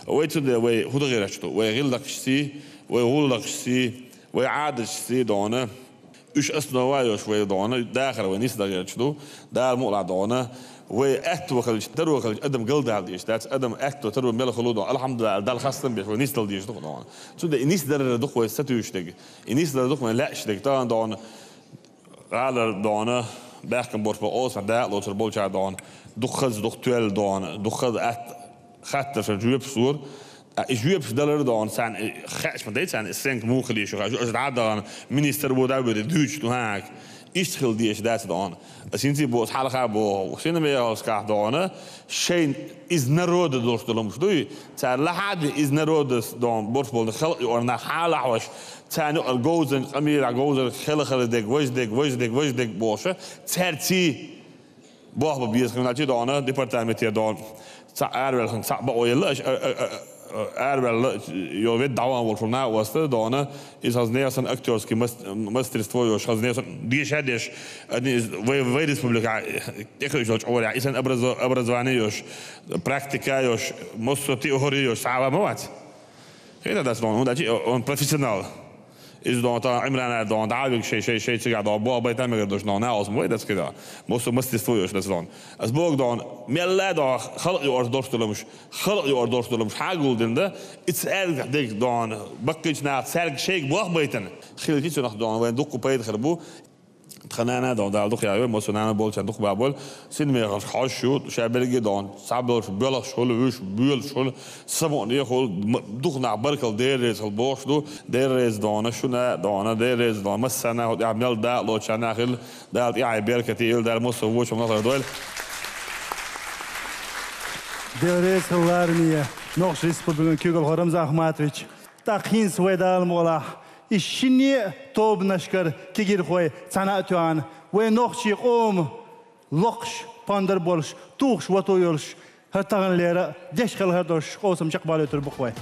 Вай цундела вай хӀун дан гӀерташ ду? Вай гӀиллакхашций, вай гӀуллакхашций, вай Ӏадаташций дона. Уьш основа йолуш вай дона, дахар вай нисдан гӀерташ ду, Дала мукъалахь дона. Вай аьтто хилча, таро хилча, адам галдала дезаш дац, адам аьтто, таро мел хуьлу дона. Алхьамдулиллахь, Далла хастам беш, вай нисдала дезаш ду дона. Цундела и нисдарра ду-кх вай сатуьйсуш дерг. И нисдарра ду-кх вайн лаьаш дерг. Тахана дона, гӀалара дона, баьхкина болуш болу Ӏосахь дакъа лоцур болчара дона, дукха хаза, дукха тоьлла дона, дукха хаза атта хаттаршна жоьпаш лора. Ткъа и жоьпаш далар а дона, царна и хаьаш ма дай, царна и сценка муха хила йиш ю, аша дӀа а дахана, министр ву дӀа а вуьту, дуьйцуш ду, хӀа, иштта хила дезаш дац дона. Аса хӀинца а боху, аса хьалха а боху, шина мехалшкахь дона, шайн из народа долуш долу хӀумаш дуй, цара лахьа а ди из народас дона, борш болу халкъ юкъара нах хьалахьош, царна юкъара говзанчу къамелехь говзар хела-хела дерг, важа дерг, важа дерг, важа дерг бохуша, цаьрций Бохба беза хӀума, значит, дона, департаментера дона. Цхьаъ араваьлла хӀума, цхьаъ бакъо елла, аша, а, а, а, а, араваьлла, йо, вед дӀаван волчу накъоста дона, иза хаза нехан санна актёрский мас-, мастерство йош, хаза нехан санна деша а деш, один из вай, вай республика, э, тӀекхуьуш йолчу Ӏорехь, и санна образо-, образование йош, практика йош, массо а теория йош, цхьа а ма вац. Хета дац дона, хӀунда аьлча он профессионал. Иза дона, тахана Ӏимрана дона, дӀа а вигна шай, шай, шай цигахь дона, боху байтан мегар долуш дона, накъост ма вай дац кхидӀа. Массо а мастерство йош дац дона. Ас боху дона, мелла а дона, халкъ юкъара долуш долу хӀумаш, халкъ юкъара долуш долу хӀумаш хьагулдина да, и цаьрга дерг дона, баккхийчу наха цаьрга шайга боху байтан. Хилча цунах дона, вайн дуккха пайда хир бу. Тха нана дон Дала дукха йойла, массо нана болчарна дукха ба боль. Синмехалш хьожуш ю, ша берриге дон, цхьаболуш боьлхуш хуьлу, вуьш боьлхуш хуьлу, самукъане хуьлу, м-, дукха нах баркалла, Дела реза хуьлу бохуш ду. Дела реза дона шуна, дона Дела реза дона массарна, хӀокху тӀехь мел дакъалоцучарна хила, Дала тӀаьхье беркате йойла, Дала массо вочу хӀума лахара дойла. Дела реза хуьлда лараме, Нохчийн Республикан куьйгалхо Рамзан Ахматович. ТӀаккха хӀинца вай Дала мукъалахь, и шинне а тобанашкара кегийрхой цхьаьна а тоьхна, вай нохчийн къоман локхуш, пондар болуш, тухуш, вото йолуш, хӀара таханлера а дешхала хӀара долуш къовсам чекхбалуьйтур бу-кх вай.